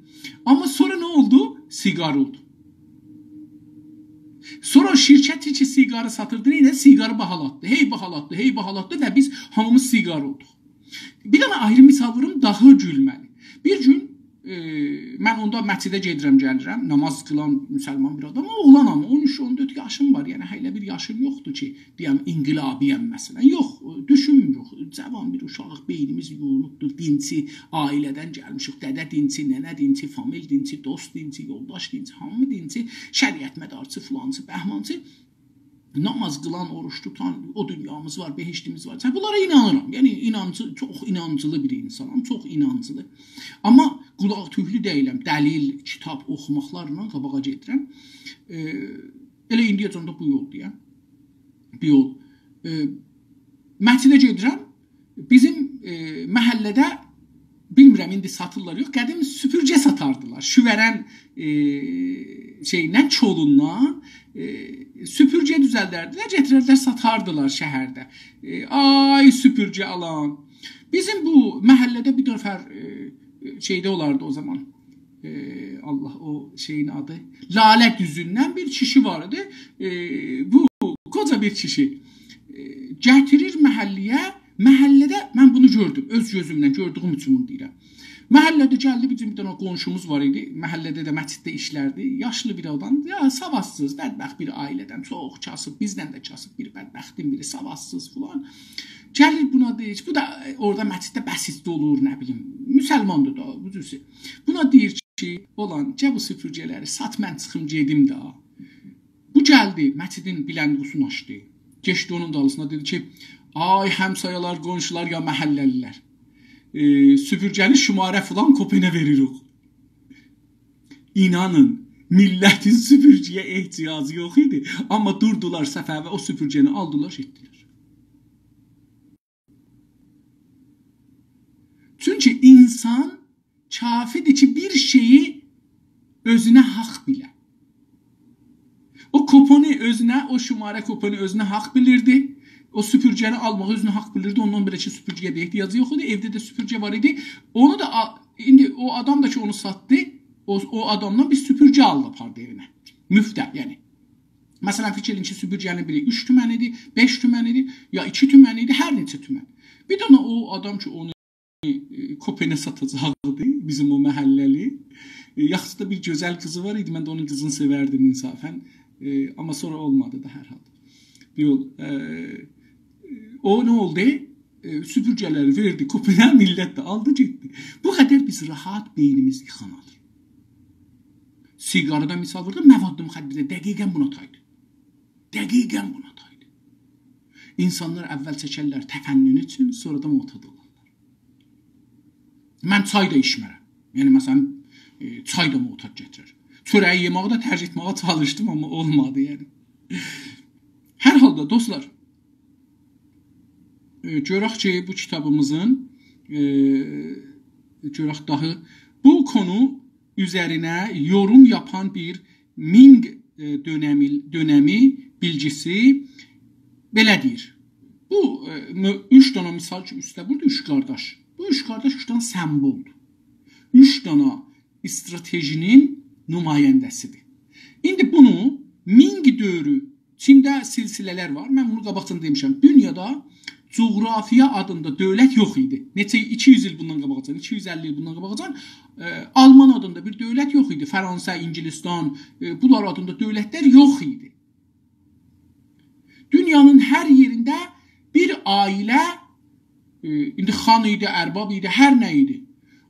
آمما سونرا نه اولدو؟ سیگار اولدو. سونرا او شرکت کی سیگاری ساتیردی، نئینه‌دی؟ سیگاری باهالاتدی. هئی باهالاتدی، هئی باهالاتدی و بیز هامیمیز سیگار اولدوق. بیر دنه آیری مثال ووروم، داها گولمه‌لی. بیر گون، ائ، من اوندا مسجده گئدیرم، گلیرم. نماز قیلان مسلمان بیر آدام، اوغلانام، اون اوچ، اون دؤرد یاشیم وار. یعنی، هله بیر یاشیم یوخدور کی، دئیم، انقلابی‌یم، مثلا. یوخ، دوشونموروک. جوان بیر اوشاغیق، بئینیمیز یویولوبدور، دینچی عائله‌دن گلمیشیک، دده دینچی، ننه دینچی، فامیل دینچی، دوست دینچی، یولداش دینچی، هامی دینچی، شریعتمدارچی، فلانچی، بهمانچی. نماز قیلان، اوروج توتان، او دونیامیز وار، بهشتیمیز وار. من بونلارا اینانیرام. یعنی، اینانجی، چوخ اینانجیلی بیر اینسانام، چوخ اینانجیلی. آمما قولاق توکلو دئییلم، دلیل، کیتاب اوخوماقلارلا قاباغا گئدیرم. ائ، ائله ایندیه‌جن ده بو یولدور، یا. بیر یول. ائ، مسجده گئدیرم. بیزیم، ائ، محله‌ده، بیلمیرم، ایندی ساتیرلار، یوخ، قدیم سوپورگه ساتاردیلار. شووه‌رن، ائ، شئییندن، کولوندان، ائ، سوپورگه دوزلدردیلر، گتیرردیلر، ساتاردیلار شهرده. ائ، آی سوپورگه آلان. بیزیم بو محله‌ده بیر نفر، ائ، شئیده اولاردی او زامان. ائ، الله، او شئیین آدی. لاله دوزوندن بیر کیشی وار ایدی. ائ، بو قوجا بیر کیشی. ائ، گتیریر محله‌یه. محله‌ده من بونو گؤردوم. اؤز گؤزومله گؤردویوم اوچون بونو دئییرم. محله‌ده گلدی، بیزیم بیر دنه قونشوموز وار ایدی. محله‌ده ده مسجدده ایشلردی. یاشلی بیر آدام. یا، سوادسیز، بدبخت بیر عائله‌دن. چوخ کاسیب، بیزدن ده کاسیب بیر بدبختین بیری، سوادسیز فلان. گلیر بونا دئییر، بو دا اورادا مسجدده بسیجده اولور، نه بیلیم، مسلماندیر دا، بو جورسه. بونا دئییر کی، «اولان، گل بو سوپورگه‌لری سات، من چیخیم گئدیم ده. بو گلدی، مسجدین بلندگوسونو آچدی. گئچدی اونون دالیسینا، دئدی کی، آی همسایه‌لر، قونشولار، یا محله‌لی‌لر. ائ، سوپورگه‌نی شماره فلان کوپنه وئریریک.» اینانین، میللتین سوپورگه‌یه احتیاجی یوخ ایدی. آمما دوردولار صفه و او سوپورگه‌نی آلدیلار، گئتدیلر. چونکی اینسان کافی‌دیر کی، بیر شئیی اؤزونه حاق بیله. او کوپونو اؤزونه، او شماره کوپونو اؤزونه حاق بیلیردی. او سوپورگه‌نی آلماغی اؤزونه حاق بیلیردی. اوندان بئله کی، سوپورگه‌یه ده احتیاجی یوخ ایدی. ائوده ده سوپورگه وار ایدی. اونو دا آ-، ایندی او آدام دا کی اونو ساتدی، او، او آدامدان بیر سوپورگه آلدی، آپاردی ائوینه. مفته، یعنی. مثلا، فیکیر ائله‌یین کی، سوپورگه‌نین بیری اوچ تومن ایدی، بئش تومن ایدی، یا ایکی تومن ایدی، هر نئچه تومن. بیر دنه او آدام کی اونو، ائ، کوپنه ساتاجاقدی، بیزیم او محله‌لی. ائ، یاخشی دا بیر گؤزل قیزی وار ایدی، من ده اونون قیزینی سئوردیم انصافا. ائ، آمما سونرا اولمادی دا هر حالدا. یول، ائ، او نه اولدو؟ ائ، سوپورگه‌لری وئردی کوپنه، میللت ده آلدی، گئتدی. بو قدر بیز راحت بئینیمیز ییخانادیر. سیگارادا مثال ووردوم، مواد مخدره دقیقا بونا تایدی. دقیقا بونا تایدی. اینسانلار اول چکرلر تفنن اوچون، سونرا دا معتاد اولارلار. من چای دا ایچمرم. یعنی، مثلا، ائ، چای دا معتاد گتیرر. چؤره‌یی یئماغی دا ترک ائتمه‌یه چالیشدیم، آمما اولمادی، یعنی. هر حالدا، دوستلار، ائ، گؤرک کی، بو کیتابیمیزین، ائ، گؤرک داهی، بو کونو اوزرینه یوروم یاپان بیر مینگ، ائ، دؤنمی، دؤنمی بیلگیسی بئله دئییر. بو، ائ، مؤ-، اوچ دنه مثال کی، اوسته ووردو، اوچ قارداش. بو اوچ قارداش اوچ دنه سمبولدور. اوچ دنه استراتژی‌نین نماینده‌سیدیر. ایندی بونو مینگ دؤورو، چینده سلسله‌لر وار. من بونو قاباقجادان دئمیشم. دونیادا جغرافیا آدیندا دؤولت یوخ ایدی. نئچه، ایکی یوز ایل بوندان قاباقجادان، ایکی یوز اللی ایل بوندان قاباقجادان، ائ، آلمان آدیندا بیر دؤولت یوخ ایدی. فرانسه، انگلستان، ائ، بونلار آدیندا دؤولتلر یوخ ایدی. دونیانین هر یئرینده بیر عائله، ائ، ایندی خان ایدی، ارباب ایدی، هر نه ایدی.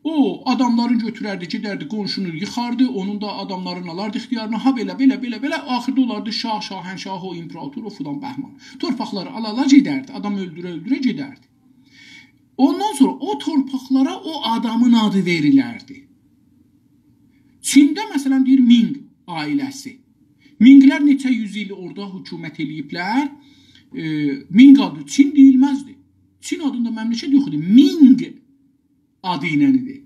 او، آداملارین گؤتورردی، گئدردی، قونشونو ییخاردی، اونون دا آداملارین آلاردی اختیارینا، ها بئله، بئله، بئله، بئله، آخیردا اولاردی شاه، شاهنشاه، او ایمپراتور، او فلان بهمان. تورپاقلاری آلا-آلا گئدردی، آدام اؤلدوره-اؤلدوره گئدردی. اوندان سونرا او تورپاقلارا او آدامین آدی وئریلردی. چینده، مثلا، دئییر، مینگ عائله‌سی. مینگلر نئچه یوز ایل اورادا حکومت ائله‌ییبلر. ائ، مینگ آدی چین دئییلمزدی. چین آدیندا مملکت یوخ ایدی. مینگ آدی ایله ایدی.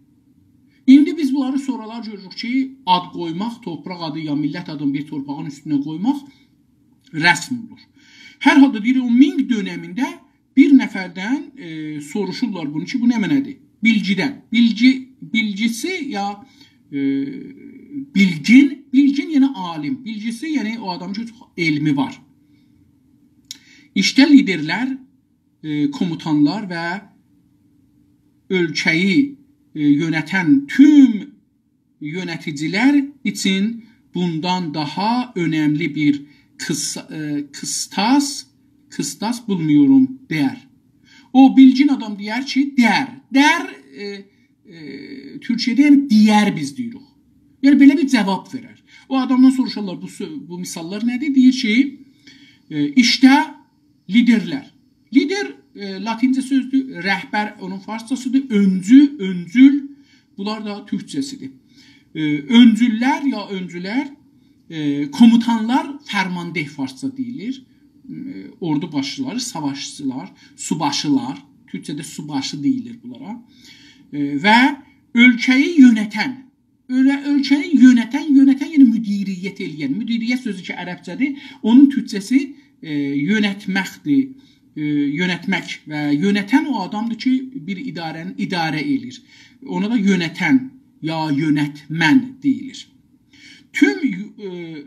ایندی بیز بونلاری سونرالار گؤروروک کی، آد قویماق، تورپاق آدی یا میللت آدینی بیر تورپاغین اوستونه قویماق رسم اولور. هر حالدا دئییر، او مینگ دؤنمینده بیر نفردن، ائ، سوروشورلار بونو کی، بو نمنه‌دیر؟ بیلگیدن. بیلگی، بیلگیسی یا، ائ، بیلگین، بیلگین یعنی عالیم، بیلگیسی یعنی او آدامین کی، چوخ علمی وار. ایشته لیدرلر، ائ، کوموتانلار و اؤلکه‌یی، ائ، یؤنتن توم یؤنتیجیلر اوچون بوندان داها اؤنملی بیر قیس-، ائ، قیستاس، قیستاس بولمویوروم، دئیر. او بیلگین آدام دئیر کی، دئیر، دئیر، ائ، ائ، تورکیه‌ده، یعنی، دئیر بیز دئییریک. یعنی، بئله بیر جواب وئرر. او آدامدان سوروشارلار، بو سؤ-، بو مثاللار نه‌دیر؟ دئییر کی، ائ، ایشته لیدرلر. لیدر، ائ، لاتینجه سؤزدور، رهبر اونون فارسجاسیدیر، اؤنجو، اؤنجول، بونلار دا تورکجه‌سیدیر. ائ، اؤنجوللر یا اؤنجولر، ائ، کوموتانلار، فرمانده فارسجا دئییلیر. ائ، اوردو باشچیلاری، ساواشچیلار، سوباشیلار، تورکجه‌ده سوباشی دئییلیر بونلارا. ائ، و اؤلکه‌یی یؤنتن، اؤله-، اؤلکه‌نی یؤنتن، یؤنتن، یعنی مدیریت ائله‌ین. مدیریت سؤزو کی، عربجه‌دیر، اونون تورکجه‌سی، ائ، یؤنتمکدیر. ائ، یؤنتمک و یؤنتن او آدامدیر کی، بیر اداره‌نی اداره ائله‌ییر. اونا دا یؤنتن یا یؤنتمن دئییلیر. توم، ائ،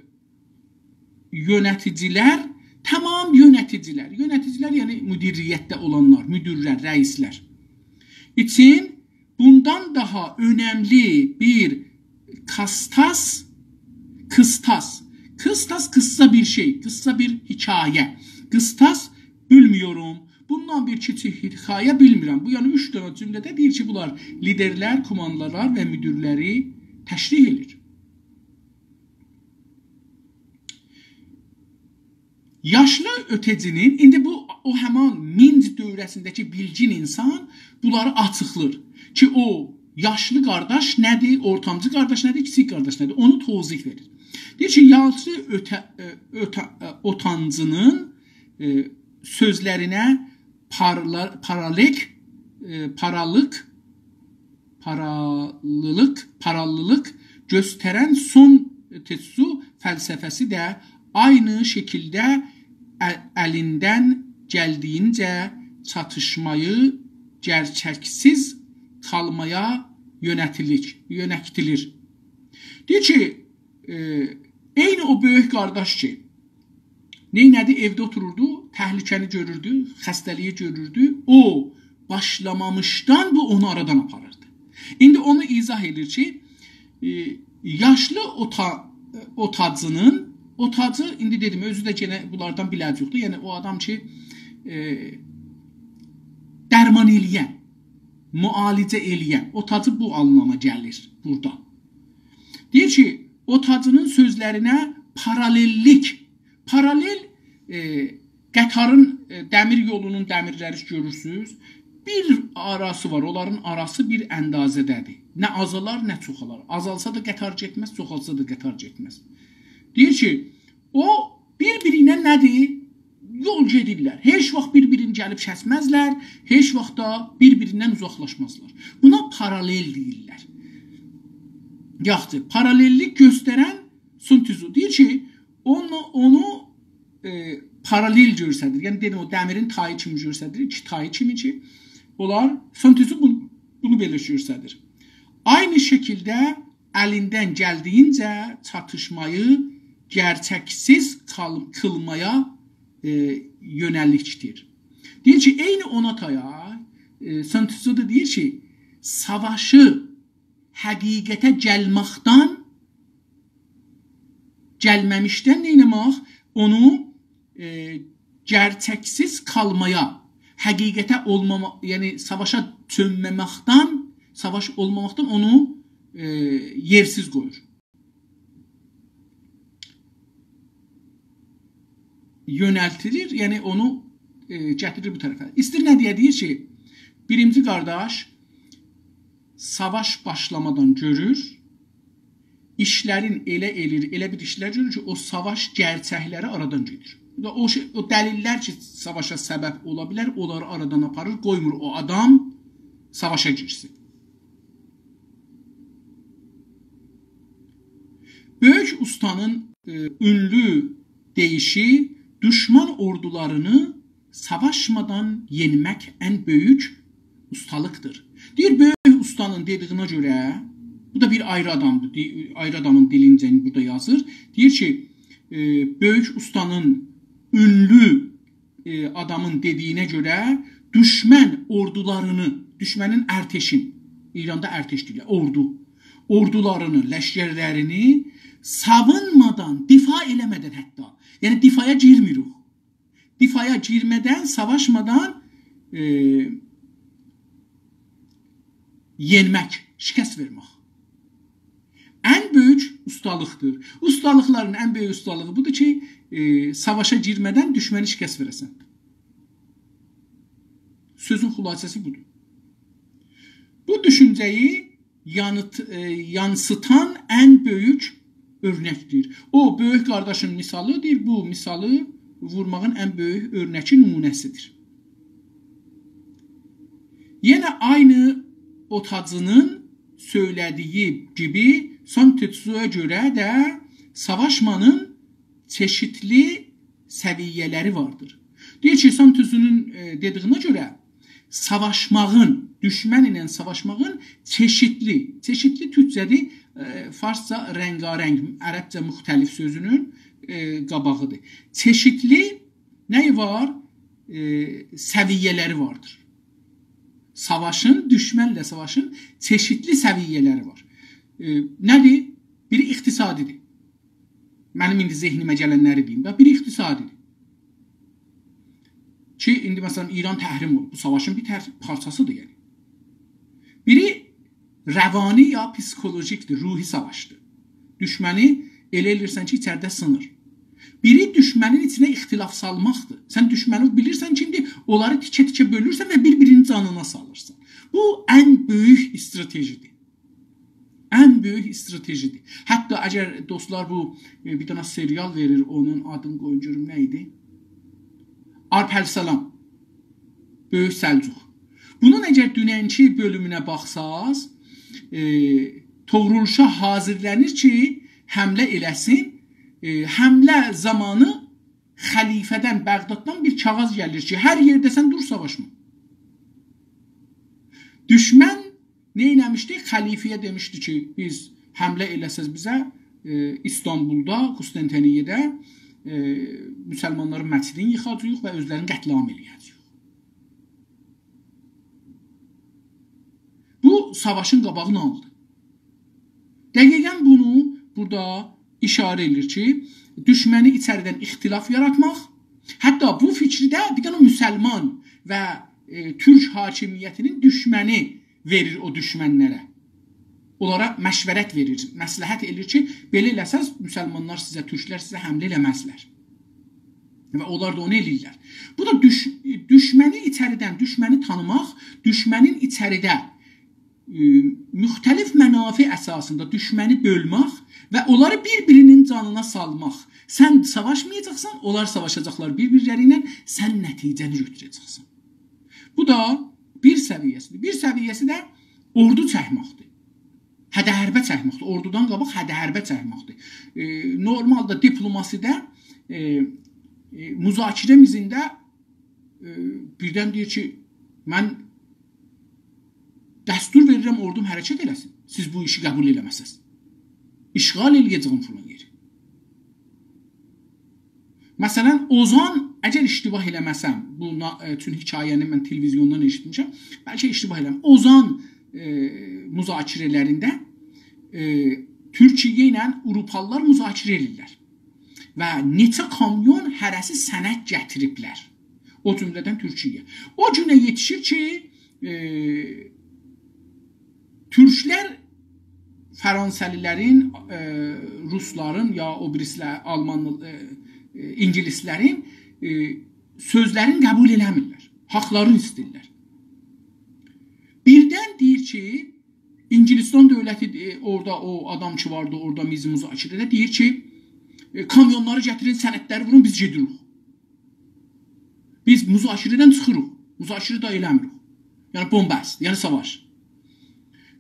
یؤنتیجیلر، تمام یؤنتیجیلر، یؤنتیجیلر، یعنی مدیریتده اولانلار، مدیرلر، رئیسلر اوچون بوندان داها اؤنملی بیر قیستاس، قیستاس، قیستاس، قیسسا بیر شئی، قیسسا بیر حکایه. قیستاس، بیلمییوروم. بوندان بیر کیچیک حکایه بیلمیرم. بو، یعنی، اوچ دنه جمله‌ده دئییر کی، بونلار لیدرلر، کوماندانلار و مدیرلری تشریح ائدیر. یاشلی اؤته‌جی‌نین، ایندی بو، او همان مینگ دؤوره‌سینده‌کی بیلگین اینسان بونلاری آچیقلیر کی، او یاشلی قارداش نه‌دیر، اورتانجی قارداش نه‌دیر، کیچیک قارداش نه‌دیر، اونو توضیح وئریر. دئییر کی، یاشلی اؤته-، ائ، اؤته-، ائ، اوتانجی‌نین، ائ، سؤزلرینه پارلا-، پارالیک، ائ، پارالیک، پارالیلیق، پارالیلیق گؤسترن سون تئتسو فلسفه‌سی ده عینی شکیلده ال-، الیندن گلدیگینجه چاتیشمایی گئرچکسیز قالمایا یؤنتیلیک، یؤنتیلیر. دئییر کی، ائ، عینی او بؤیوک قارداش کی، نئینه‌دی؟ ائوده اوتوروردو، تهلکه‌نی گؤروردو، خسته‌لیگی گؤروردو. او باشلامامیشدان بو اونو آرادان آپاریردی. ایندی اونو ایضاح ائدیر کی، ائ، یاشلی اوتا-، اوتاجی‌نین، اوتاجی، ایندی دئدیم، اؤزو ده یئنه بونلاردان بیله‌جیکدیر. یعنی او آدام کی، ائ، درمان ائله‌ین، معالجه ائله‌ین، اوتاجی بو آنلاما گلیر بورادا. دئییر کی، اوتاجی‌نین سؤزلرینه پارالللیک، پارالل، ائ، قطارین، ائ، دمیر یولونون دمیرلری گؤرورسونوز. بیر آراسی وار، اونلارین آراسی بیر اندازه‌ده‌دیر. نه آزالار، نه چوخالار. آزالسا دا قطار گئتمز، چوخالسا دا قطار گئتمز. دئییر کی، او بیر-بیری ایله نه‌دیر؟ یول گئدیرلر. هئچ واخت بیر-بیرینی گلیب کسمزلر، هئچ واخت دا بیر-بیریندن اوزاقلاشمازلار. بونا پارالل دئییرلر. یاخشی، پارالللیک گؤسترن سون تزو. دئییر کی، اونو، اونو، ائ، پارالل گؤستریر. یعنی، دئدیم، او دمیرین تایی کیمی گؤستریر، ایکی تایی کیمی کی، اونلار، سون تزو بو-، بونو بئله گؤستریر. عینی شکیلده الیندن گلدیگینجه چاتیشمایی گرچکسیز قال-، قیلمایا، ائ، یؤنه‌لیکدیر. دئییر کی، عینی اونا تایا، ائ، سون تزو دا دئییر کی، ساواشی حقیقته گلمکدن، گلمه‌میشدن نئینه‌مک؟ اونو، ائ، گرچکسیز قالمایا، حقیقته اولماما-، یعنی ساواشا چؤنمه‌مکدن، ساواش اولماماقدان اونو، ائ، یئرسیز قویور. یؤنلتیلیر، یعنی اونو، ائ، گتیریر بو طرفه. ایستیر نه دئیه؟ دئییر کی، بیرینجی قارداش ساواش باشلامادان گؤرور، ایشلرین ائله ائلیر، ائله بیر ایشلر گؤرور کی، او ساواش گرچکلری آرادان گئدیر. بو دا او شئی، او دلیللر کی، ساواشا سبب اولا بیلر، اونلاری آرادان آپاریر، قویمور او آدام ساواشا گیرسین. بؤیوک اوستانین، ائ، اونلو دئییشی، دوشمان اوردولارینی ساواشمادان یئنمک ان بؤیوک اوستالیقدیر. دئییر، بؤیوک اوستانین دئدیگینه گؤره، بو دا بیر آیری آدامدیر، دی-، آیری آدامین دیلینجه بورادا یازیر. دئییر کی، ائ، بؤیوک اوستانین اونلو، ائ، آدامین دئدیگینه گؤره دوشمن اوردولارینی، دوشمنین ارتشین، ایراندا ارتش دئییرلر، اوردو، اوردولارینی، لشکرلرینی ساوونمادان، دفاع ائله‌مه‌دن حتی، یعنی دفاعا گیرمیریک. دفاعا گیرمه‌دن، ساواشمادان، ائ، یئنمک، شکست وئرمک. ان بؤیوک اوستالیقدیر. اوستالیقلارین ان بؤیوک اوستالیغی بودور کی، ائ، ساواشا گیرمه‌دن دوشمنی شکست وئره‌سن. سؤزون خلاصه‌سی بودور. بو دوشونجه‌یی یانیت-، ائ، یانسیتان ان بؤیوک اؤرنکدیر. او، بؤیوک قارداشین مثالی دئییر، بو مثالی وورماغین ان بؤیوک اؤرنکی، نمونه‌سیدیر. یئنه عینی اوتاجی‌نین سؤیله‌دیگی کیمی، سون تزویا گؤره ده ساواشمانین چئشیتلی سویه‌لری واردیر. دئییر کی، سون تزونون، ائ، دئدیگینه گؤره ساواشماغین، دوشمن ایله ساواشماغین چئشیتلی، چئشیتلی تورکجه‌دیر، ائ، فارسجا رنگارنگ، عربجه مختلف سؤزونون، ائ، قاباغیدیر. چئشیتلی نه‌یی وار؟ ائ، سویه‌لری واردیر. ساواشین، دوشمنله ساواشین چئشیتلی سویه‌لری وار. ائ، نه‌دیر؟ بیری اقتصادی‌دیر. منیم ایندی ذهنیمه گلنلری دئییم ده، بیری اقتصادی‌دیر. کی، ایندی، مثلا، ایران تحریم اولوب. بو ساواشین بیر تر-، پارچاسی‌دیر، یعنی. بیری روانی یا پسیکولوژیک‌دیر، روحی ساواشدیر. دوشمنی ائله ائلیرسن کی، ایچریده سینیر. بیری دوشمنین ایچینه اختلاف سالماقدیر. سن دوشمنی بیلیرسن کیمدیر، اونلاری تیکه-تیکه بؤلورسن و بیر-بیرینین جانینا سالیرسان. بو ان بؤیوک استراتژی‌دیر. ان بؤیوک استراتژی‌دیر. حتی اگر دوستلار بو، ائ، بیر دنه سریال وئریر، اونون آدینی قویون گؤروم نه ایدی؟ آلپ ارسلان. بؤیوک سلجوق. بونون اگر دوننکی بؤلومونه باخساز، ائ، طغرل شاه حاضیرلانیر کی، حمله ائله‌سین. ائ، حمله زامانی خلیفه‌دن، بغداددان بیر کاغیذ گلیر کی، هر یئرده‌سن دور، ساواشما. دوشمن نه ائتمیشدی؟ خلیفه‌یه دئمیشدی کی، بیز حمله ائله‌سز بیزه، ائ، ایستانبولدا، قسطنطنیه‌ده، ائ، مسلمانلارین مسجدینی ییخاجاغیق و اؤزلرینی قتل‌عام ائله‌یه‌جه‌ییک. بو ساواشین قاباغینی آلدی. دقیقاً بونو بورادا ایشاره ائدیر کی، دوشمنی ایچریدن اختلاف یاراتماق، حتی بو فیکری ده بیر دنه مسلمان و، ائ، تورک حاکمیتینین دوشمنی وئریر او دوشمنلره. اونلارا مشورت وئریر، مصلحت ائله‌ییر کی، بئله ائله‌سز، مسلمانلار سیزه، تورکلر سیزه حمله ائله‌مزلر. و اونلار دا اونو ائله‌ییرلر. بو دا دوش-، دوشمنی ایچریدن، دوشمنی تانیماق، دوشمنین ایچریده، ائ، مختلف منافع اساسیندا دوشمنی بؤلمک و اونلاری بیر-بیرینین جانینا سالماق. سن ساواشمایاجاقسان، اونلار ساواشاجاقلار بیر-بیرلری ایله، سن نتیجه‌نی گؤتوره‌جکسن. بو دا بیر سویه‌سیدیر. بیر سویه‌سی ده اوردو چکمکدیر. هده حربه چکمکدیر. اوردودان قاباق هده حربه چکمکدیر. ائ، نورمالدا دیپلوماسیده، ائ، ائ، مذاکره میزینده، ائ، بیردن دئییر کی، من دستور وئریرم، اوردوم حرکت ائله‌سین. سیز بو ایشی قبول ائله‌مه‌سز، اشغال ائله‌یه‌جه‌یم فلان یئری. مثلاً، اوزان، اگر اشتباه ائله‌مه‌سم، بو نا-، ائ، چون حکایه‌نی من تلویزیوندان ائشیتمیشم، بلکه اشتباه ائله‌م. اوزان، ائ، مذاکره‌لرینده، ائ، تورکیه ایله آوروپالیلار مذاکره ائدیرلر. و نئچه کامیون هره‌سی سند گتیریبلر. او جمله‌دن تورکیه. او گونه یئتیشیر کی، ائ، تورکلر فرانسه‌لیلرین، ائ، روسلارین، یا او بیریسیلر، آلمان، ائ، ائ، اینگیلیسلرین، ائ، سؤزلرینی قبول ائله‌میرلر. حاقلارینی ایسته‌ییرلر. بیردن دئییر کی، اینگیلیستان دؤولتی، ائ، اورادا او آدام کی واردی، اورادا بیزیم مذاکره‌ده دئییر کی، ائ، کامیونلاری گتیرین، سندلری وورون، بیز گئدیریک. بیز مذاکره‌دن چیخیریق. مذاکره ده ائله‌میریک. یعنی بن‌بست، یعنی ساواش.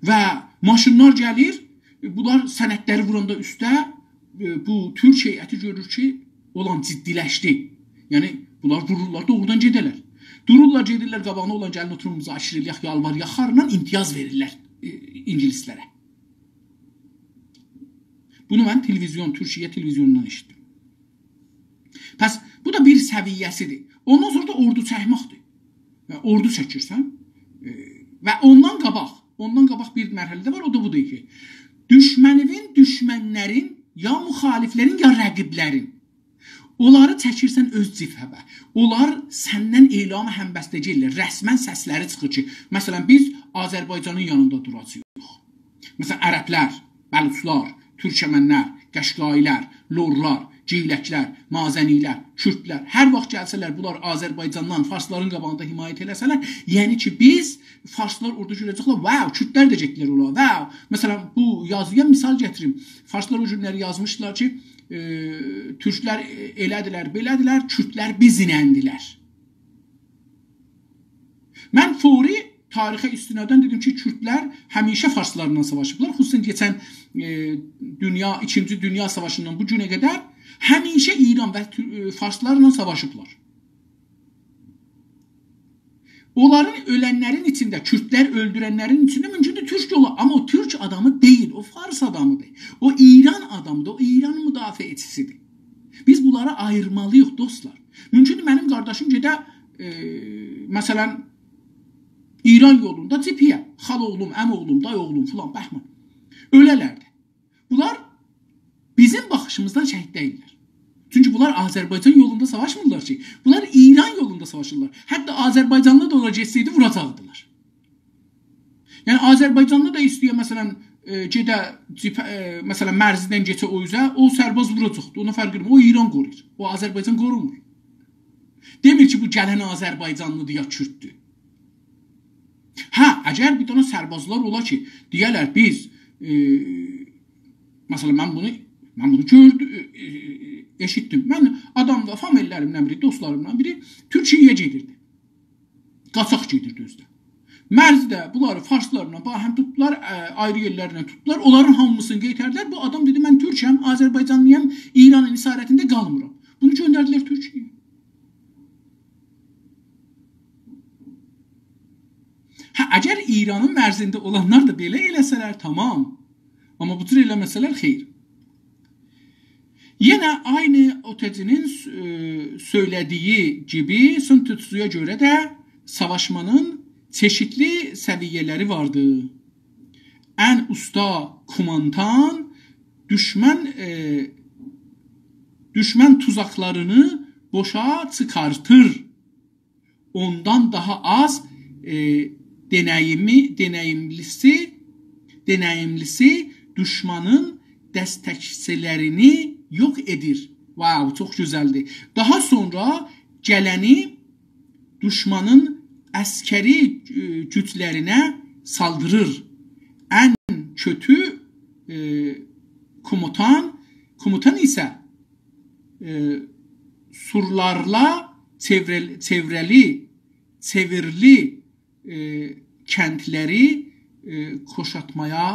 و ماشینلار گلیر، ائ، بونلار سندلری ووراندا اوسته، ائ، بو تورک هیئتی گؤرور کی، اولان جدی‌لشدی. یعنی بونلار دورورلار، دوغرودان گئده‌لر. دورورلار، گئدیرلر قاباغینا، اولان گلین اوتورون مذاکره ائله‌یک، یالوار یاخارلا امتیاز وئریرلر، ائ، اینگیلیسلره. بونو من تلویزیون، تورکیه تلویزیونوندان ائشیتدیم. پس بو دا بیر سویه‌سیدیر. اوندان سونرا دا اوردو چکمکدیر. یعنی اوردو چکیرسن، ائ، و اوندان قاباق، اوندان قاباق بیر مرحله ده وار، او دا بودور کی، دوشمنیوین، دوشمنلرین، یا مخالفلرین، یا رقیبلرین. اونلاری چکیرسن اؤز جبهه‌وه. اونلار سندن اعلام همبستگی ائله‌ییر. رسماً سسلری چیخیر کی، مثلاً، بیز آذربایجانین یانیندا دوراجاغیق. مثلاً، عربلر، بلوچلار، تورکمنلر، قشقایی‌لر، لورلار، گیلکلر، مازنی‌لر، کوردلر، هر واخت گلسه‌لر، بونلار آذربایجاندان فارسلارین قاباغیندا حمایت ائله‌سه‌لر، یعنی کی، بیز، فارسلار اورادا گؤره‌جکلر، «واو، کوردلر ده گئتدیلر اورا، واو.» مثلاً، بو یازییا مثال گتیریم. فارسلار او گونلری یازمیشدیلار کی، ائ، تورکلر ائله‌دیلر، بئله‌دیلر، کوردلر بیزینندیلر. من فوری تاریخه استناداً دئدیم کی، کوردلر همیشه فارسلارلا ساواشیبلار. خصوصاً کئچن، ائ، دونیا، ایکینجی دونیا ساواشیندان بو گونه قدر همیشه ایران و تو-، ائ، فارسلارلا ساواشیبلار. اونلارین اؤلنلرین ایچینده، کوردلر اؤلدورنلرین ایچینده مومکوندور تورک اولا، آمما او تورک آدامی دئییل، او فارس آدامیدیر. او ایران آدامیدیر، او ایرانین مدافعه‌چیسیدیر. بیز بونلاری آییرمالی‌ییق، دوستلار. مومکوندور منیم قارداشیم گئده، ائ، مثلاً، ایران یولوندا جبهه‌یه، خالا اوغلوم، عمی اوغلوم، دای اوغلوم فلان، بهمان. اؤله‌لر ده. بونلار بیزیم باخیشیمیزدان شهید دئییللر. چونکی بونلار آذربایجان یولوندا ساواشمیرلار کی. بونلار ایران یولوندا ساواشیرلار. حتی آذربایجانلی دا اورا گئتسه‌یدی، ووراجاقدیلار. یعنی، آذربایجانلی دا ایسته‌یه، مثلاً، ائ، گئده جبه-، ائ، مثلاً، مرزدن گئچه او اوزه، او سرباز ووراجاقدی. اونا فرق ائله‌میر. او ایران قورویور. او آذربایجان قورومور. دئمیر کی، بو گلن آذربایجانلیدیر یا کورددور. هه، اگر بیر دنه سربازلار اولا کی، دئیه‌لر، بیز، ائ، مثلاً، من بونو، من بونو گؤردوم، ائ، ائ، ائشیتدیم. من آداملا، فامیللریمدن بیری، دوستلاریمدان بیری تورکیه‌یه گئدیردی. قاچاق گئدیردی اؤزو ده. مرزده بونلاری فارسلارلا باهم توتدولار، ائ، آیری یئرلرینه توتدولار. اونلارین هامیسینی قئیتردیلر. بو آدام دئدی، «من تورکم، آذربایجانلی‌یام، ایرانین اسارتینده قالمیرام.» بونو گؤندردیلر تورکیه‌یه. هه، اگر ایرانین مرزینده اولانلار دا بئله ائله‌سه‌لر، تامام. آمما بو جور ائله‌مه‌سه‌لر، خئیر. یئنه عینی اوتئجی‌نین، ائ، سؤیله‌دیگی کیمی، سون تزویا گؤره ده ساواشمانین چئشیتلی سویه‌لری واردی. ان اوستا کوماندان دوشمن، ائ، دوشمن توزاقلارینی بوشا چیخارتیر. اوندان داها آز، ائ، دئنه‌ییمی، دئنه‌ییملی‌سی، دئنه‌ییملی‌سی دوشمانین دستکچی‌لرینی یوخ ائدیر. واو، چوخ گؤزلدیر. داها سونرا گلنی دوشمانین عسکری، ائ، گوجلرینه سالدیریر. ان کؤتو، ائ، کوموتان، کوموتان ایسه ائ، سورلارلا چئورل-، چئوره‌لی، چئوریلی، ائ، کندلری، ائ، کوشاتمایا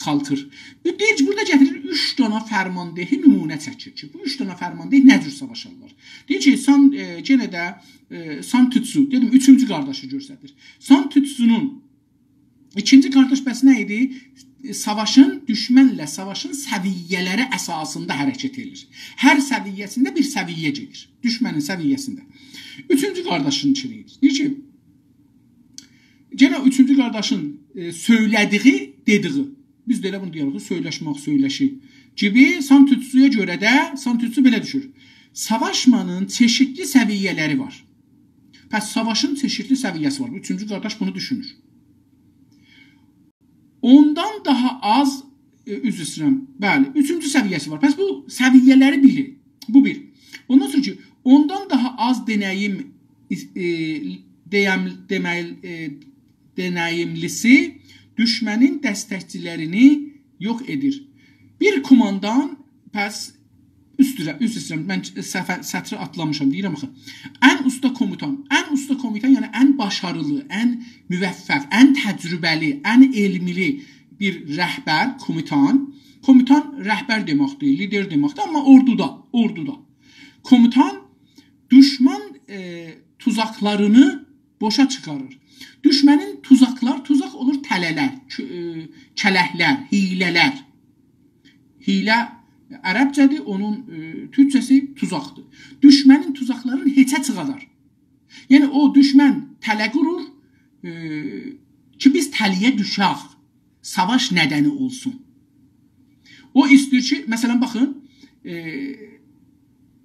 قالخیر. بو، دئییر کی، بورادا گتیریر اوچ دانا فرماندهی نمونه چکیر کی، بو اوچ دانا فرمانده نه جور ساواشارلار. دئییر کی، سان، ائ، یئنه ده، ائ، سان تزو، دئدیم، اوچونجو قارداشی گؤستریر. سان تزونون ایکینجی قارداش بس نه ایدی؟ ساواشین، دوشمنله ساواشین سویه‌لری اساسیندا حرکت ائدیر. هر سویه‌سینده بیر سویه گئدیر. دوشمنین سویه‌سینده. اوچونجو قارداشین ایچینه گئدیر. دئییر کی، یئنه اوچونجو قارداشین، ائ، سؤیله‌دیگی، دئدیگی. بیز ده ائله بونو دئیه‌ریک، سؤیلشمک، سؤیلشی. کیمی سان تزویا گؤره ده، سان تزو بئله دوشور. ساواشمانین چئشیتلی سویه‌لری وار. پس ساواشین چئشیتلی سویه‌سی وار. اوچونجو قارداش بونو دوشونور. اوندان داها آز، ائ، عذر ایسته‌ییرم. بلی، اوچونجو سویه‌سی وار. پس بو سویه‌لری بیلیر. بو بیر. اوندان سونرا کی، اوندان داها آز دئنه‌ییم، ائ، دئیم، دئمه‌لی، ائ، دئنه‌ییملی‌سی دوشمنین دستکچی‌لرینی یوخ ائدیر. بیر کوماندان، پس اوست اوزه، عذر ایسته‌ییرم، من صفحه، سطری آتلامیشام، دئییرم آخی. ان اوستا کوموتان، ان اوستا کوموتان، یعنی ان باشاریلی، ان موفق، ان تجربه‌لی، ان علملی بیر رهبر، کوموتان. کوموتان رهبر دئمکدیر، لیدر دئمکدیر، آمما اوردودا، اوردودا. کوموتان دوشمن، ائ، توزاقلارینی بوشا چیخاریر. دوشمنین توزاقلار، توزاق اولور تله‌لر، کؤ-، ائ، کلکلر، حیله‌لر. حیله عربجه‌دیر، اونون، ائ، تورکجه‌سی توزاقدیر. دوشمنین توزاقلارینی هئچه چیخادار. یعنی او دوشمن تله قورور، ائ، کی بیز تله‌یه دوشک، ساواش ندنی اولسون. او ایسته‌ییر کی، مثلا، باخین، ائ،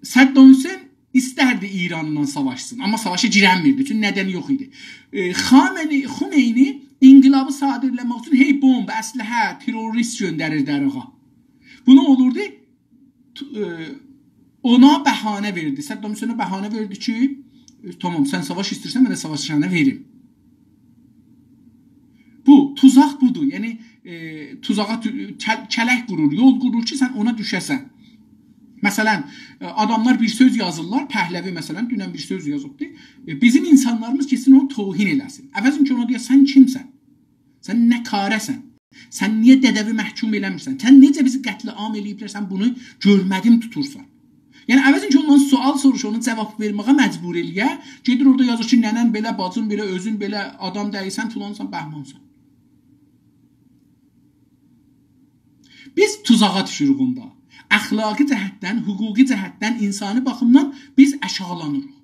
صدام حسین ایستردی ایرانلا ساواشسین، آمما ساواشا گیرنمیردی، چونکی ندنی یوخ ایدی. ائ، خامنه‌ای، خمینی انقلابی صادر ائله‌مک اوچون هئی بمب، اسلحه، تروریست گؤندریردی عراقا. بو نه اولوردو؟ ت-، ائ، اونا بهانه وئردی. صدام حسینه بهانه وئردی کی، ائ، تامام، سن ساواش ایسته‌ییرسن، من ده ساواش سنه وئریم. بو، توزاق بودور. یعنی، ائ، توزاغا تو-، کل-، کلک قورور، یول قورور کی، سن اونا دوشه‌سن. مثلا، ائ، آداملار بیر سؤز یازیرلار، پهلوی، مثلا، دونن بیر سؤز یازیبدی. ائ، بیزیم اینسانلاریمیز گئتسین اونو توهین ائله‌سین. عوضین کی، اونا دئیه، سن کیمسن؟ سن نه‌کاره‌سن؟ سن نییه دده‌وی محکوم ائله‌میرسن؟ سن نئجه بیزی قتل عام ائله‌ییبلر، سن بونو گؤرمه‌دین توتورسان؟ یعنی، عوضین کی، اوندان سؤال سوروشا، اونو جاواب وئرمه‌یه مجبور ائله‌یه، گئدیر اورادا یازیر کی، ننه‌ن بئله، باجین بئله، اؤزون بئله، آدام دئییلسن، فلانسان، بهمانسان. بیز توزاغا دوشوروک اوندا. اخلاقی جهتدن، حقوقی جهتدن، اینسانی باخیمدان بیز آشاغیلانیریق.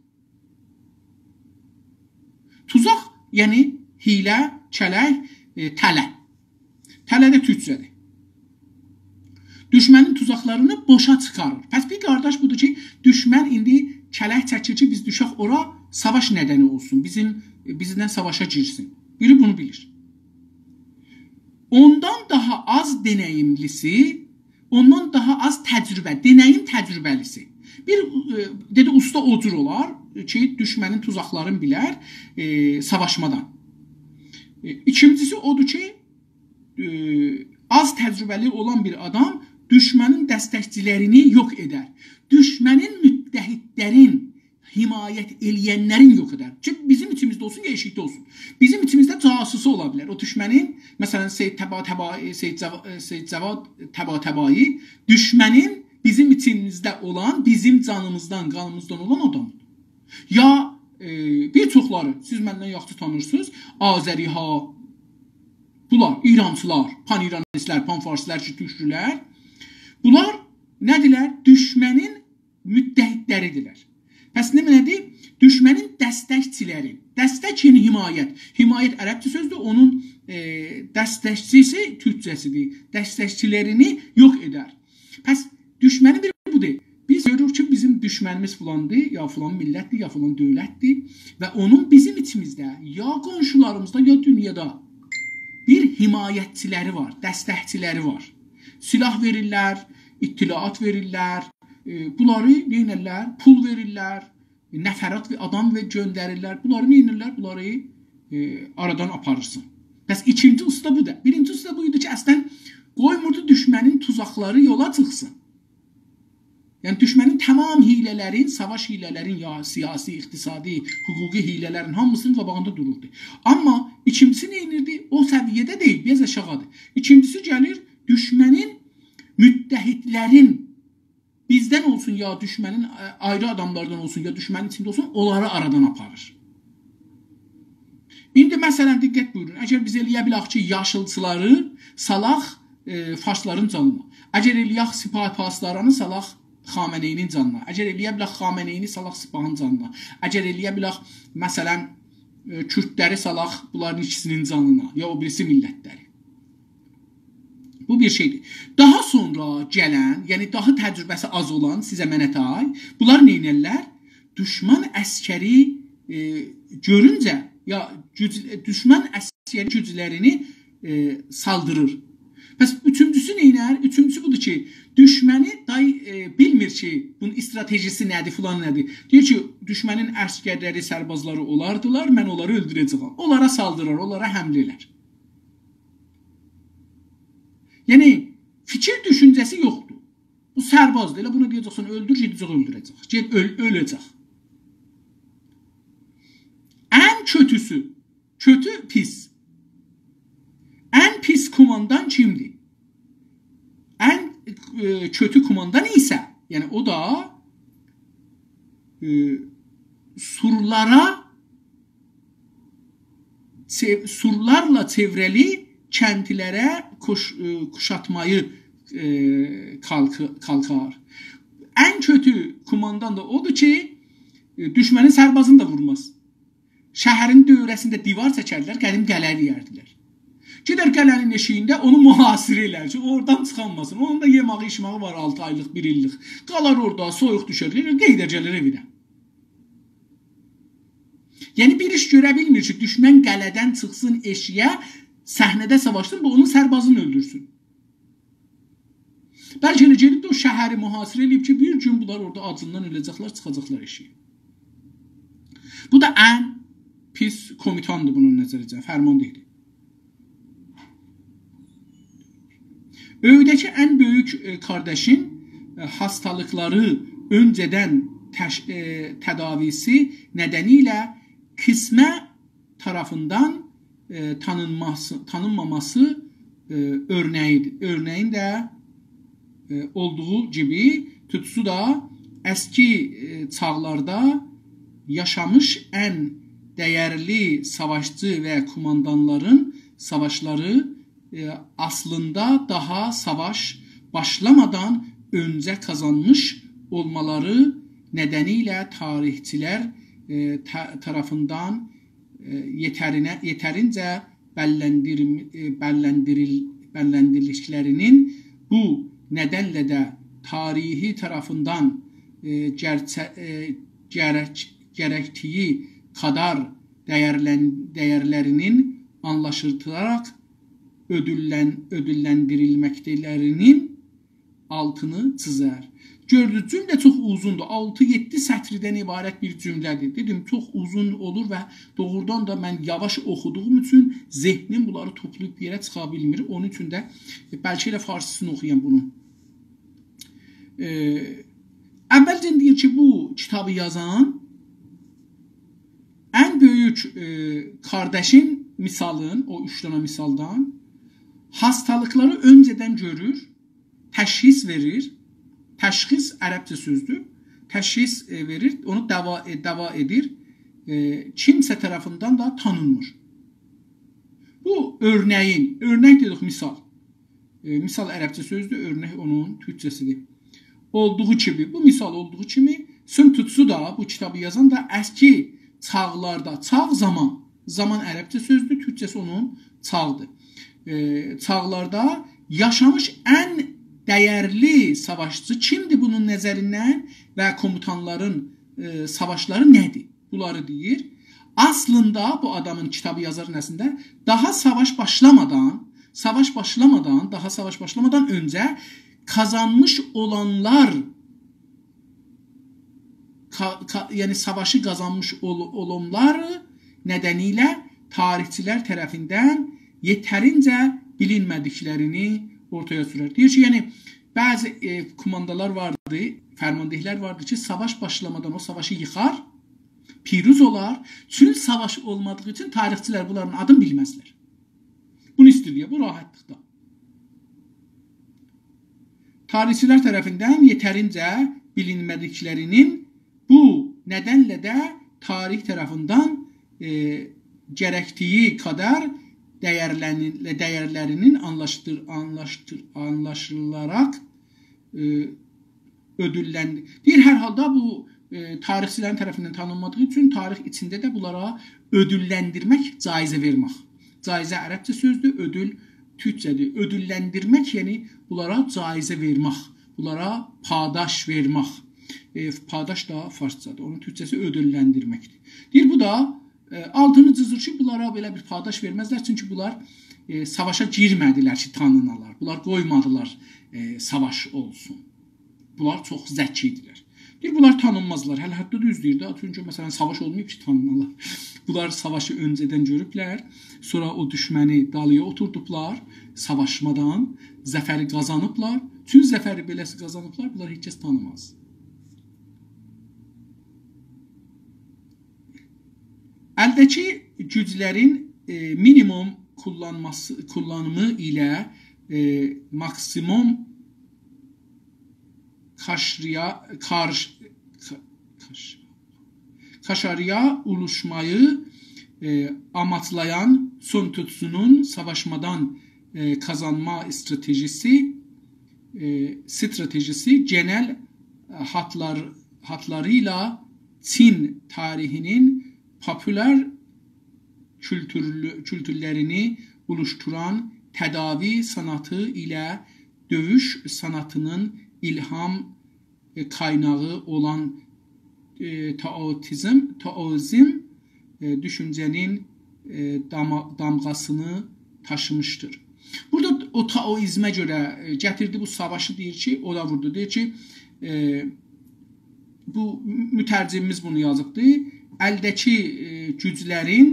توزاق، یعنی حیله، کلک، ائ، تله. تله ده تورکجه‌دیر. دوشمنین توزاقلارینی بوشا چیخاریر. پس بیر قارداش بودور کی، دوشمن ایندی کلک چکیر کی، بیز دوشک اورا، ساواش ندنی اولسون، بیزیم، بیزله ساواشا گیرسین. بیری بونو بیلیر. اوندان داها آز دئنه‌ییملی‌سی، اوندان داها آز تجربه، دئنه‌ییم تجربه‌لی‌سی. بیر، ائ، دئدی، اوستا او جور اولار کی، دوشمنین توزاقلارینی بیلر، ائ، ساواشمادان. ائ، ایکینجی‌سی اودور کی، ائ، آز تجربه‌لی اولان بیر آدام دوشمنین دستکچی‌لرینی یوخ ائدر. دوشمنین متحدلرین، حمایت ائله‌ینلرین یوخ ائدر. کی، بیزیم ایچیمیزده اولسون، یا ائشیکده اولسون. بیزیم ایچیمیزده جاسوسو اولا بیلر. او دوشمنین، مثلا، سید طباطبایی، سید جوا-، سید جواد طباطبایی، دوشمنین بیزیم ایچیمیزده اولان، بیزیم جانیمیزدان، قانیمیزدان اولان آدامدیر. یا، ائ، بیر چوخلاری، سیز مندن یاخشی تانیرسینیز، آذری‌ها، بونلار، ایرانچیلار، پان‌ایرانیستلر، پان‌فارسلار کی، تورکلر، بونلار نه‌دیرلر؟ دوشمنین متحدلری‌دیرلر. پس نه معنادیر؟ دوشمنین دستکچیلری. دستک، یعنی حمایت. حمایت عربجه سؤزدور، اونون، ائ، دستکچیسی تورکجه‌سیدیر. دستکچیلرینی یوخ ائدر. پس دوشمنین بیری بودور. بیز گؤروروک کی، بیزیم دوشمنیمیز فلاندیر، یا فلان میللتدیر، یا فلان دؤولتدیر و اونون بیزیم ایچیمیزده، یا قونشولاریمیزدا، یا دونیادا بیر حمایتچیلری وار، دستکچیلری وار. سلاح وئریرلر، اطلاعات وئریرلر، ائ، بونلاری نه ائدیرلر؟ پول وئریرلر، نفرات و آدام و گؤندریرلر. بونلاری نه ائدیرلر؟ بونلاری، ائ، آرادان آپاریرسان. پس ایکینجی اوستا بو دا. بیرینجی اوستا بو ایدی کی، اصلاً قویموردو دوشمنین توزاقلاری یولا چیخسین. یعنی دوشمنین تمام حیله‌لرین، ساواش حیله‌لرین، یا سیاسی، اقتصادی، حقوقی حیله‌لرین هامیسینین قاباغیندا دوروردو. آمما ایکینجیسی نه ائدیردی؟ او سویه‌ده دئییل، بیر آز آشاغیدیر. ایکینجیسی گلیر دوشمنین متحدلرین بیزدن اولسون، یا دوشمنین، ائ، آیری آداملاردان اولسون، یا دوشمنین ایچینده اولسون، اونلاری آرادان آپاریر. ایندی مثلاً دقت بویورون، اگر بیز ائلیه بیلک کی، یاشیلچیلاری سالاق، ائ، فارسلارین جانینا، اگر ائلیک سپاه پاسدارانی سالاق خامنه‌ای‌نین جانینا، اگر ائلیه بیلک خامنه‌ای‌نی سالاق سپاهین جانینا، اگر ائلیه بیلک، مثلاً، ائ، کوردلری سالاق بونلارین ایکیسینین جانینا، یا او بیریسی میللتلری. بو بیر شئیدیر. داها سونرا گلن، یعنی داها تجربه‌سی آز اولان، سیزه منه تای، بونلار نئینرلر؟ دوشمن عسکری، ائ، گؤرونجه، یا گوج، دوشمن عسکری گوجلرینی، ائ، سالدیریر. پس اوچونجوسو نئینر؟ اوچونجوسو بودور کی، دوشمنی دای، ائ، بیلمیر کی، بونون استراتژیسی نه‌دیر، فلان نه‌دیر. دئییر کی، دوشمنین عسکرلری، سربازلاری اولاردیلار، من اونلاری اؤلدوره‌جه‌یم. اونلارا سالدیرار، اونلارا حمله ائلر. یعنی، فیکیر دوشونجه‌سی یوخدور. بو سربازدیر. ائله بونا دئیه‌جکسن، اؤلدور، گئده‌جک، اؤلدوره‌جک. گئت، اؤل، اؤله‌جک. ان کؤتوسو، کؤتو، پیس. ان پیس کوماندان کیمدیر؟ ان، ائ، کؤتو کوماندان ایسه، یعنی او دا، ائ، سورلارا چئو، سورلارلا چئوره‌لی کندلره کوش، ائ، کوشاتمایی، ائ، کالخی، کالخار. ان کؤتو کوماندان دا اودور کی، ائ، دوشمنین سربازینی دا وورماز. شهرین دؤوره‌سینده دیوار چکردیلر، قدیم قلعه دئیردیلر. گئدر قلعه‌نین ائشیگینده اونو محاصره ائلر کی، اورادان چیخانماسین. اونون دا یئماغی، ایچماغی وار، آلتی آیلیق، بیر ایللیک. قالار اورادا، سویوق دوشر، گئدر گلر ائوینه. یعنی بیر ایش گؤره بیلمیر کی، دوشمن قلعه‌دن چیخسین ائشیگه، صحنه‌ده ساواشسین، بو اونون سربازینی اؤلدورسون. بلکه ائله گئدیب ده او شهری محاصره ائله‌ییب کی، بیر گون بونلار اورادا آجیندان اؤله‌جکلر، چیخاجاقلار ائشیگه. بو دا ان پیس کومانداندیر بونون نظریجه، فرمانده‌دیر. اؤیده‌کی ان بؤیوک، ائ، کارداشین، ائ، هاستالیقلاری اؤنجه‌دن تش، ائ، تداویسی ندنیله قیسمه طرفیندن، ائ، تانینماسی، تانینماماسی، ائ، اؤرنه‌ییدیر. اؤرنه‌یین ده، ائ، اولدوغو کیمی، توتوسو دا اسکی، ائ، چاغلاردا یاشامیش ان دَیرلی ساواشچی و کوماندانلارین ساواشلاری، ائ، اصلیندا داها ساواش باشلامادان اؤنجه قازانمیش اولمالاری ندنیله تاریخچیلر، ائ، طه، طرفیندن، ائ، یئترینه، یئترینجه بللندیر، ائ، بللندیریل، بللندیریلدیکلرینین، بو ندنله ده تاریخی طرفیندن، ائ، گرچه، ائ، گرک، گرکدیگی قدر دَیرلن، دَیرلرینین آنلاشیلاراق اؤدوللن، اؤدوللندیریلمکده‌لرینین آلتینی چیزر. گؤردونوز، جمله چوخ اوزوندور. آلتی-یئددی سطردن عبارت بیر جمله‌دیر. دئدیم، چوخ اوزون اولور و دوغرودان دا من یاواش اوخودوغوم اوچون ذهنیم بونلاری توپلاییب بیر یئره چیخا بیلمیر. اونون اوچون ده، ائ، بلکه ائله فارسیسینی اوخویام بونو. ائ، اولجه دئییر کی، بو کیتابی یازان ان بؤیوک، ائ، کارداشین مثالین، او اوچ دنه مثالدان، هاستالیقلاری اؤنجه‌دن گؤرور، تشخیص وئریر. تشخیص عربجه سؤزدور. تشخیص، ائ، وئریر، اونو دعوا، ائ، دعوا ائدیر. ائ، کیمسه طرفیندن ده تانینمیر. بو اؤرنه‌یین، اؤرنک دئدیک، مثال. ائ، مثال عربجه سؤزدور، اؤرنک اونون تورکجه‌سیدیر. اولدوغو کیمی، بو مثال اولدوغو کیمی، سون تزوتسو دا، بو کیتابی یازان دا اسکی چاغلاردا، چاغ زامان، زامان عربجه سؤزدور، تورکجه‌سی اونون چاغدیر. ائ، چاغلاردا یاشامیش ان دَیَرلی ساواشچی کیمدیر بونون نظریندن و کوموتانلارین، ائ، ساواشلاری نه‌دیر؟ بونلاری دئییر. اصلینده بو آدامین کیتابی یازار نسینده داها ساواش باشلامادان، ساواش باشلامادان، داها ساواش باشلامادان اؤنجه قازانمیش اولانلار، کا-، کا-، یعنی ساواشی قازانمیش اول-، اولانلار ندنیله تاریخچیلر طرفیندن یئترینجه بیلینمه‌دیکلرینی اورتایا سورر. دئییر کی، یعنی بعضی، ائ، کوماندالار واردی، فرماندهلر واردی کی، ساواش باشلامادان او ساواشی ییخار، پیروز اولار. چون ساواش اولمادیغی اوچون تاریخچیلر بونلارین آدینی بیلمزلر. بونو ایسته‌ییر دئیه، بو راحتلیقدا. تاریخچیلر طرفیندن یئترینجه بیلینمه‌دیکلرینین، بو ندنله ده تاریخ طرفیندن، ائ، گرکدیگی قدر دَیَرلرینین، دَیَرلرینین آنلاشدیر-، آنلاشدیر-، آنلاشیلاراق، ائ، اؤدوللندی-، دئییر، هر حالدا بو، ائ، تاریخچیلرین طرفیندن تانینمادیغی اوچون تاریخ ایچینده ده بونلارا اؤدوللندیرمک، جایزه وئرمک. جایزه عربجه سؤزدور، اؤدول تورکجه‌دیر. اؤدوللندیرمک، یعنی بونلارا جایزه وئرمک، بونلارا پاداش وئرمک. ائ، پاداش دا فارسجادیر. اونون تورکجه‌سی اؤدوللندیرمکدیر. دئییر، بو دا، ائ، آلتینی جیزیر کی، بونلارا بئله بیر پاداش وئرمزلر. چونکی بونلار، ائ، ساواشا گیرمه‌دیلر کی، تانینالار. بونلار قویمادیلار، ائ، ساواش اولسون. بونلار چوخ ذکی ایدیلر. دئییر، بونلار تانینمازلار. هله حتی دوز دئییر ده، چونکی، مثلا، ساواش اولماییب کی، تانینالار. بونلار ساواشی اؤنجه‌دن گؤروبلر، سونرا او دوشمنی دالییا اوتوردوبلار، ساواشمادان ظفری قازانیبلار. چون ظفری بئله‌سی قازانیبلار، بونلاری هئچ کس تانیماز. الده‌کی گوجلرین، ائ، مینیموم کوللانماسی، کوللانیمی ایله، ائ، ماکسیموم کاشرییا-، کارش-، کا-، کاش-، کاشارییا اولوشمایی، ائ، آماجلایان سون تزوتسونون ساواشمادان، ائ، قازانما استراتژیسی، ائ، استراتژیسی گئنل هاتلار-، هاتلاریلا چین تاریخینین پوپولار کولتورلو-، کولتورلرینی اولوشتوران تداوی صنعتی ایله دؤیوش صنعتینین الهام، ائ، قایناغی اولان، ائ، تائوتیزم، تائویزم، ائ، دوشونجه‌نین، ائ، داما-، دامغاسینی تاشیمیشدیر. بورادا او تائویزمه گؤره، ائ، گتیردی بو ساواشی، دئییر کی، او دا ووردو. دئییر کی، ائ، بو مترجمیمیز بونو یازیبدی. الده‌کی، ائ، گوجلرین،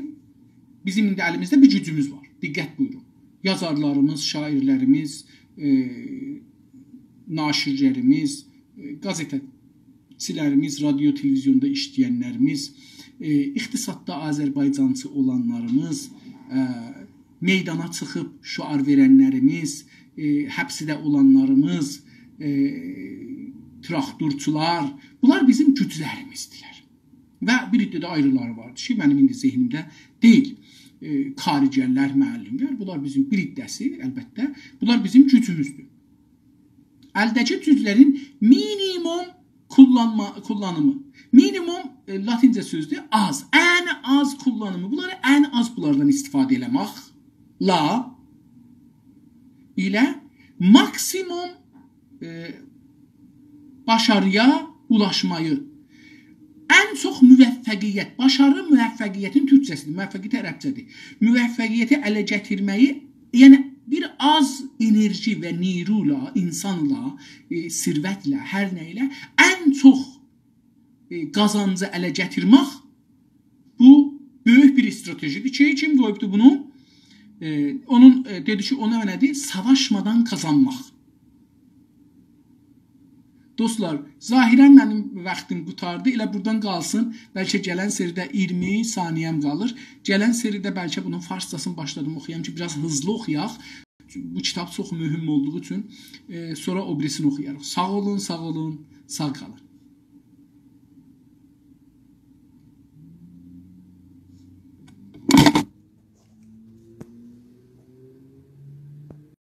بیزیم ایندی الیمیزده بیر گوجوموز وار. دقت بویورون. یازارلاریمیز، شاعیرلریمیز، ائ، ناشرلریمیز، ائ، قازئته‌چیلریمیز، رادیو، تلویزیوندا ایشله‌ینلریمیز، ائ، اقتصاددا آذربایجانچی اولانلاریمیز، ائ، میدانا چیخیب شعار وئرنلریمیز، ائ، حبسده اولانلاریمیز، ائ، تراکتورچولار، بونلار بیزیم گوجلریمیزدیرلر. و بیر عده ده آیریلاری واردی کی، منیم ایندی ذهنیمده دئییل. ائ، کارگرلر، معلملر، بونلار بیزیم بیر عده‌سی، البته، بونلار بیزیم گوجوموزدور. الده‌کی گوجلرین مینیموم کوللانما-، کوللانیمی. مینیموم، ائ، لاتینجه سؤزدور، آز. ان آز کوللانیمی. بونلاری ان آز بونلاردان استفاده ائله‌مکله ایله ماکسیموم، ائ، باشارییا اولاشمایی. ان چوخ موفقیت، باشاری موفقیتین تورکجه‌سیدیر، موفقیت عربجه‌دیر. موفقیتی اله گتیرمه‌یی، یعنی بیر آز انرژی و نیرو ایله، انسانلا، ائ، ثروتله، هر نه ایله ان چوخ، ائ، قازانجی اله گتیرمک، بو بؤیوک بیر استراتژیدیر کی، کیم قویوبدو بونو؟ ائ، اونون، ائ، دئدی کی، او نمنه‌دیر؟ ساواشمادان قازانماق. دوستلار، ظاهرا منیم واختیم قوتاردی. ائله بورادان قالسین. بلکه گلن سریده اییرمی ثانیه‌م قالیر. گلن سریده بلکه بونون فارسجاسینی باشلادیم اوخویام کی، بیر آز هیزلی اوخویاق. بو کیتاب چوخ مهم اولدوغو اوچون، ائ، سونرا او بیریسینی اوخویاریق. ساغ اولون، ساغ اولون، ساغ قالین.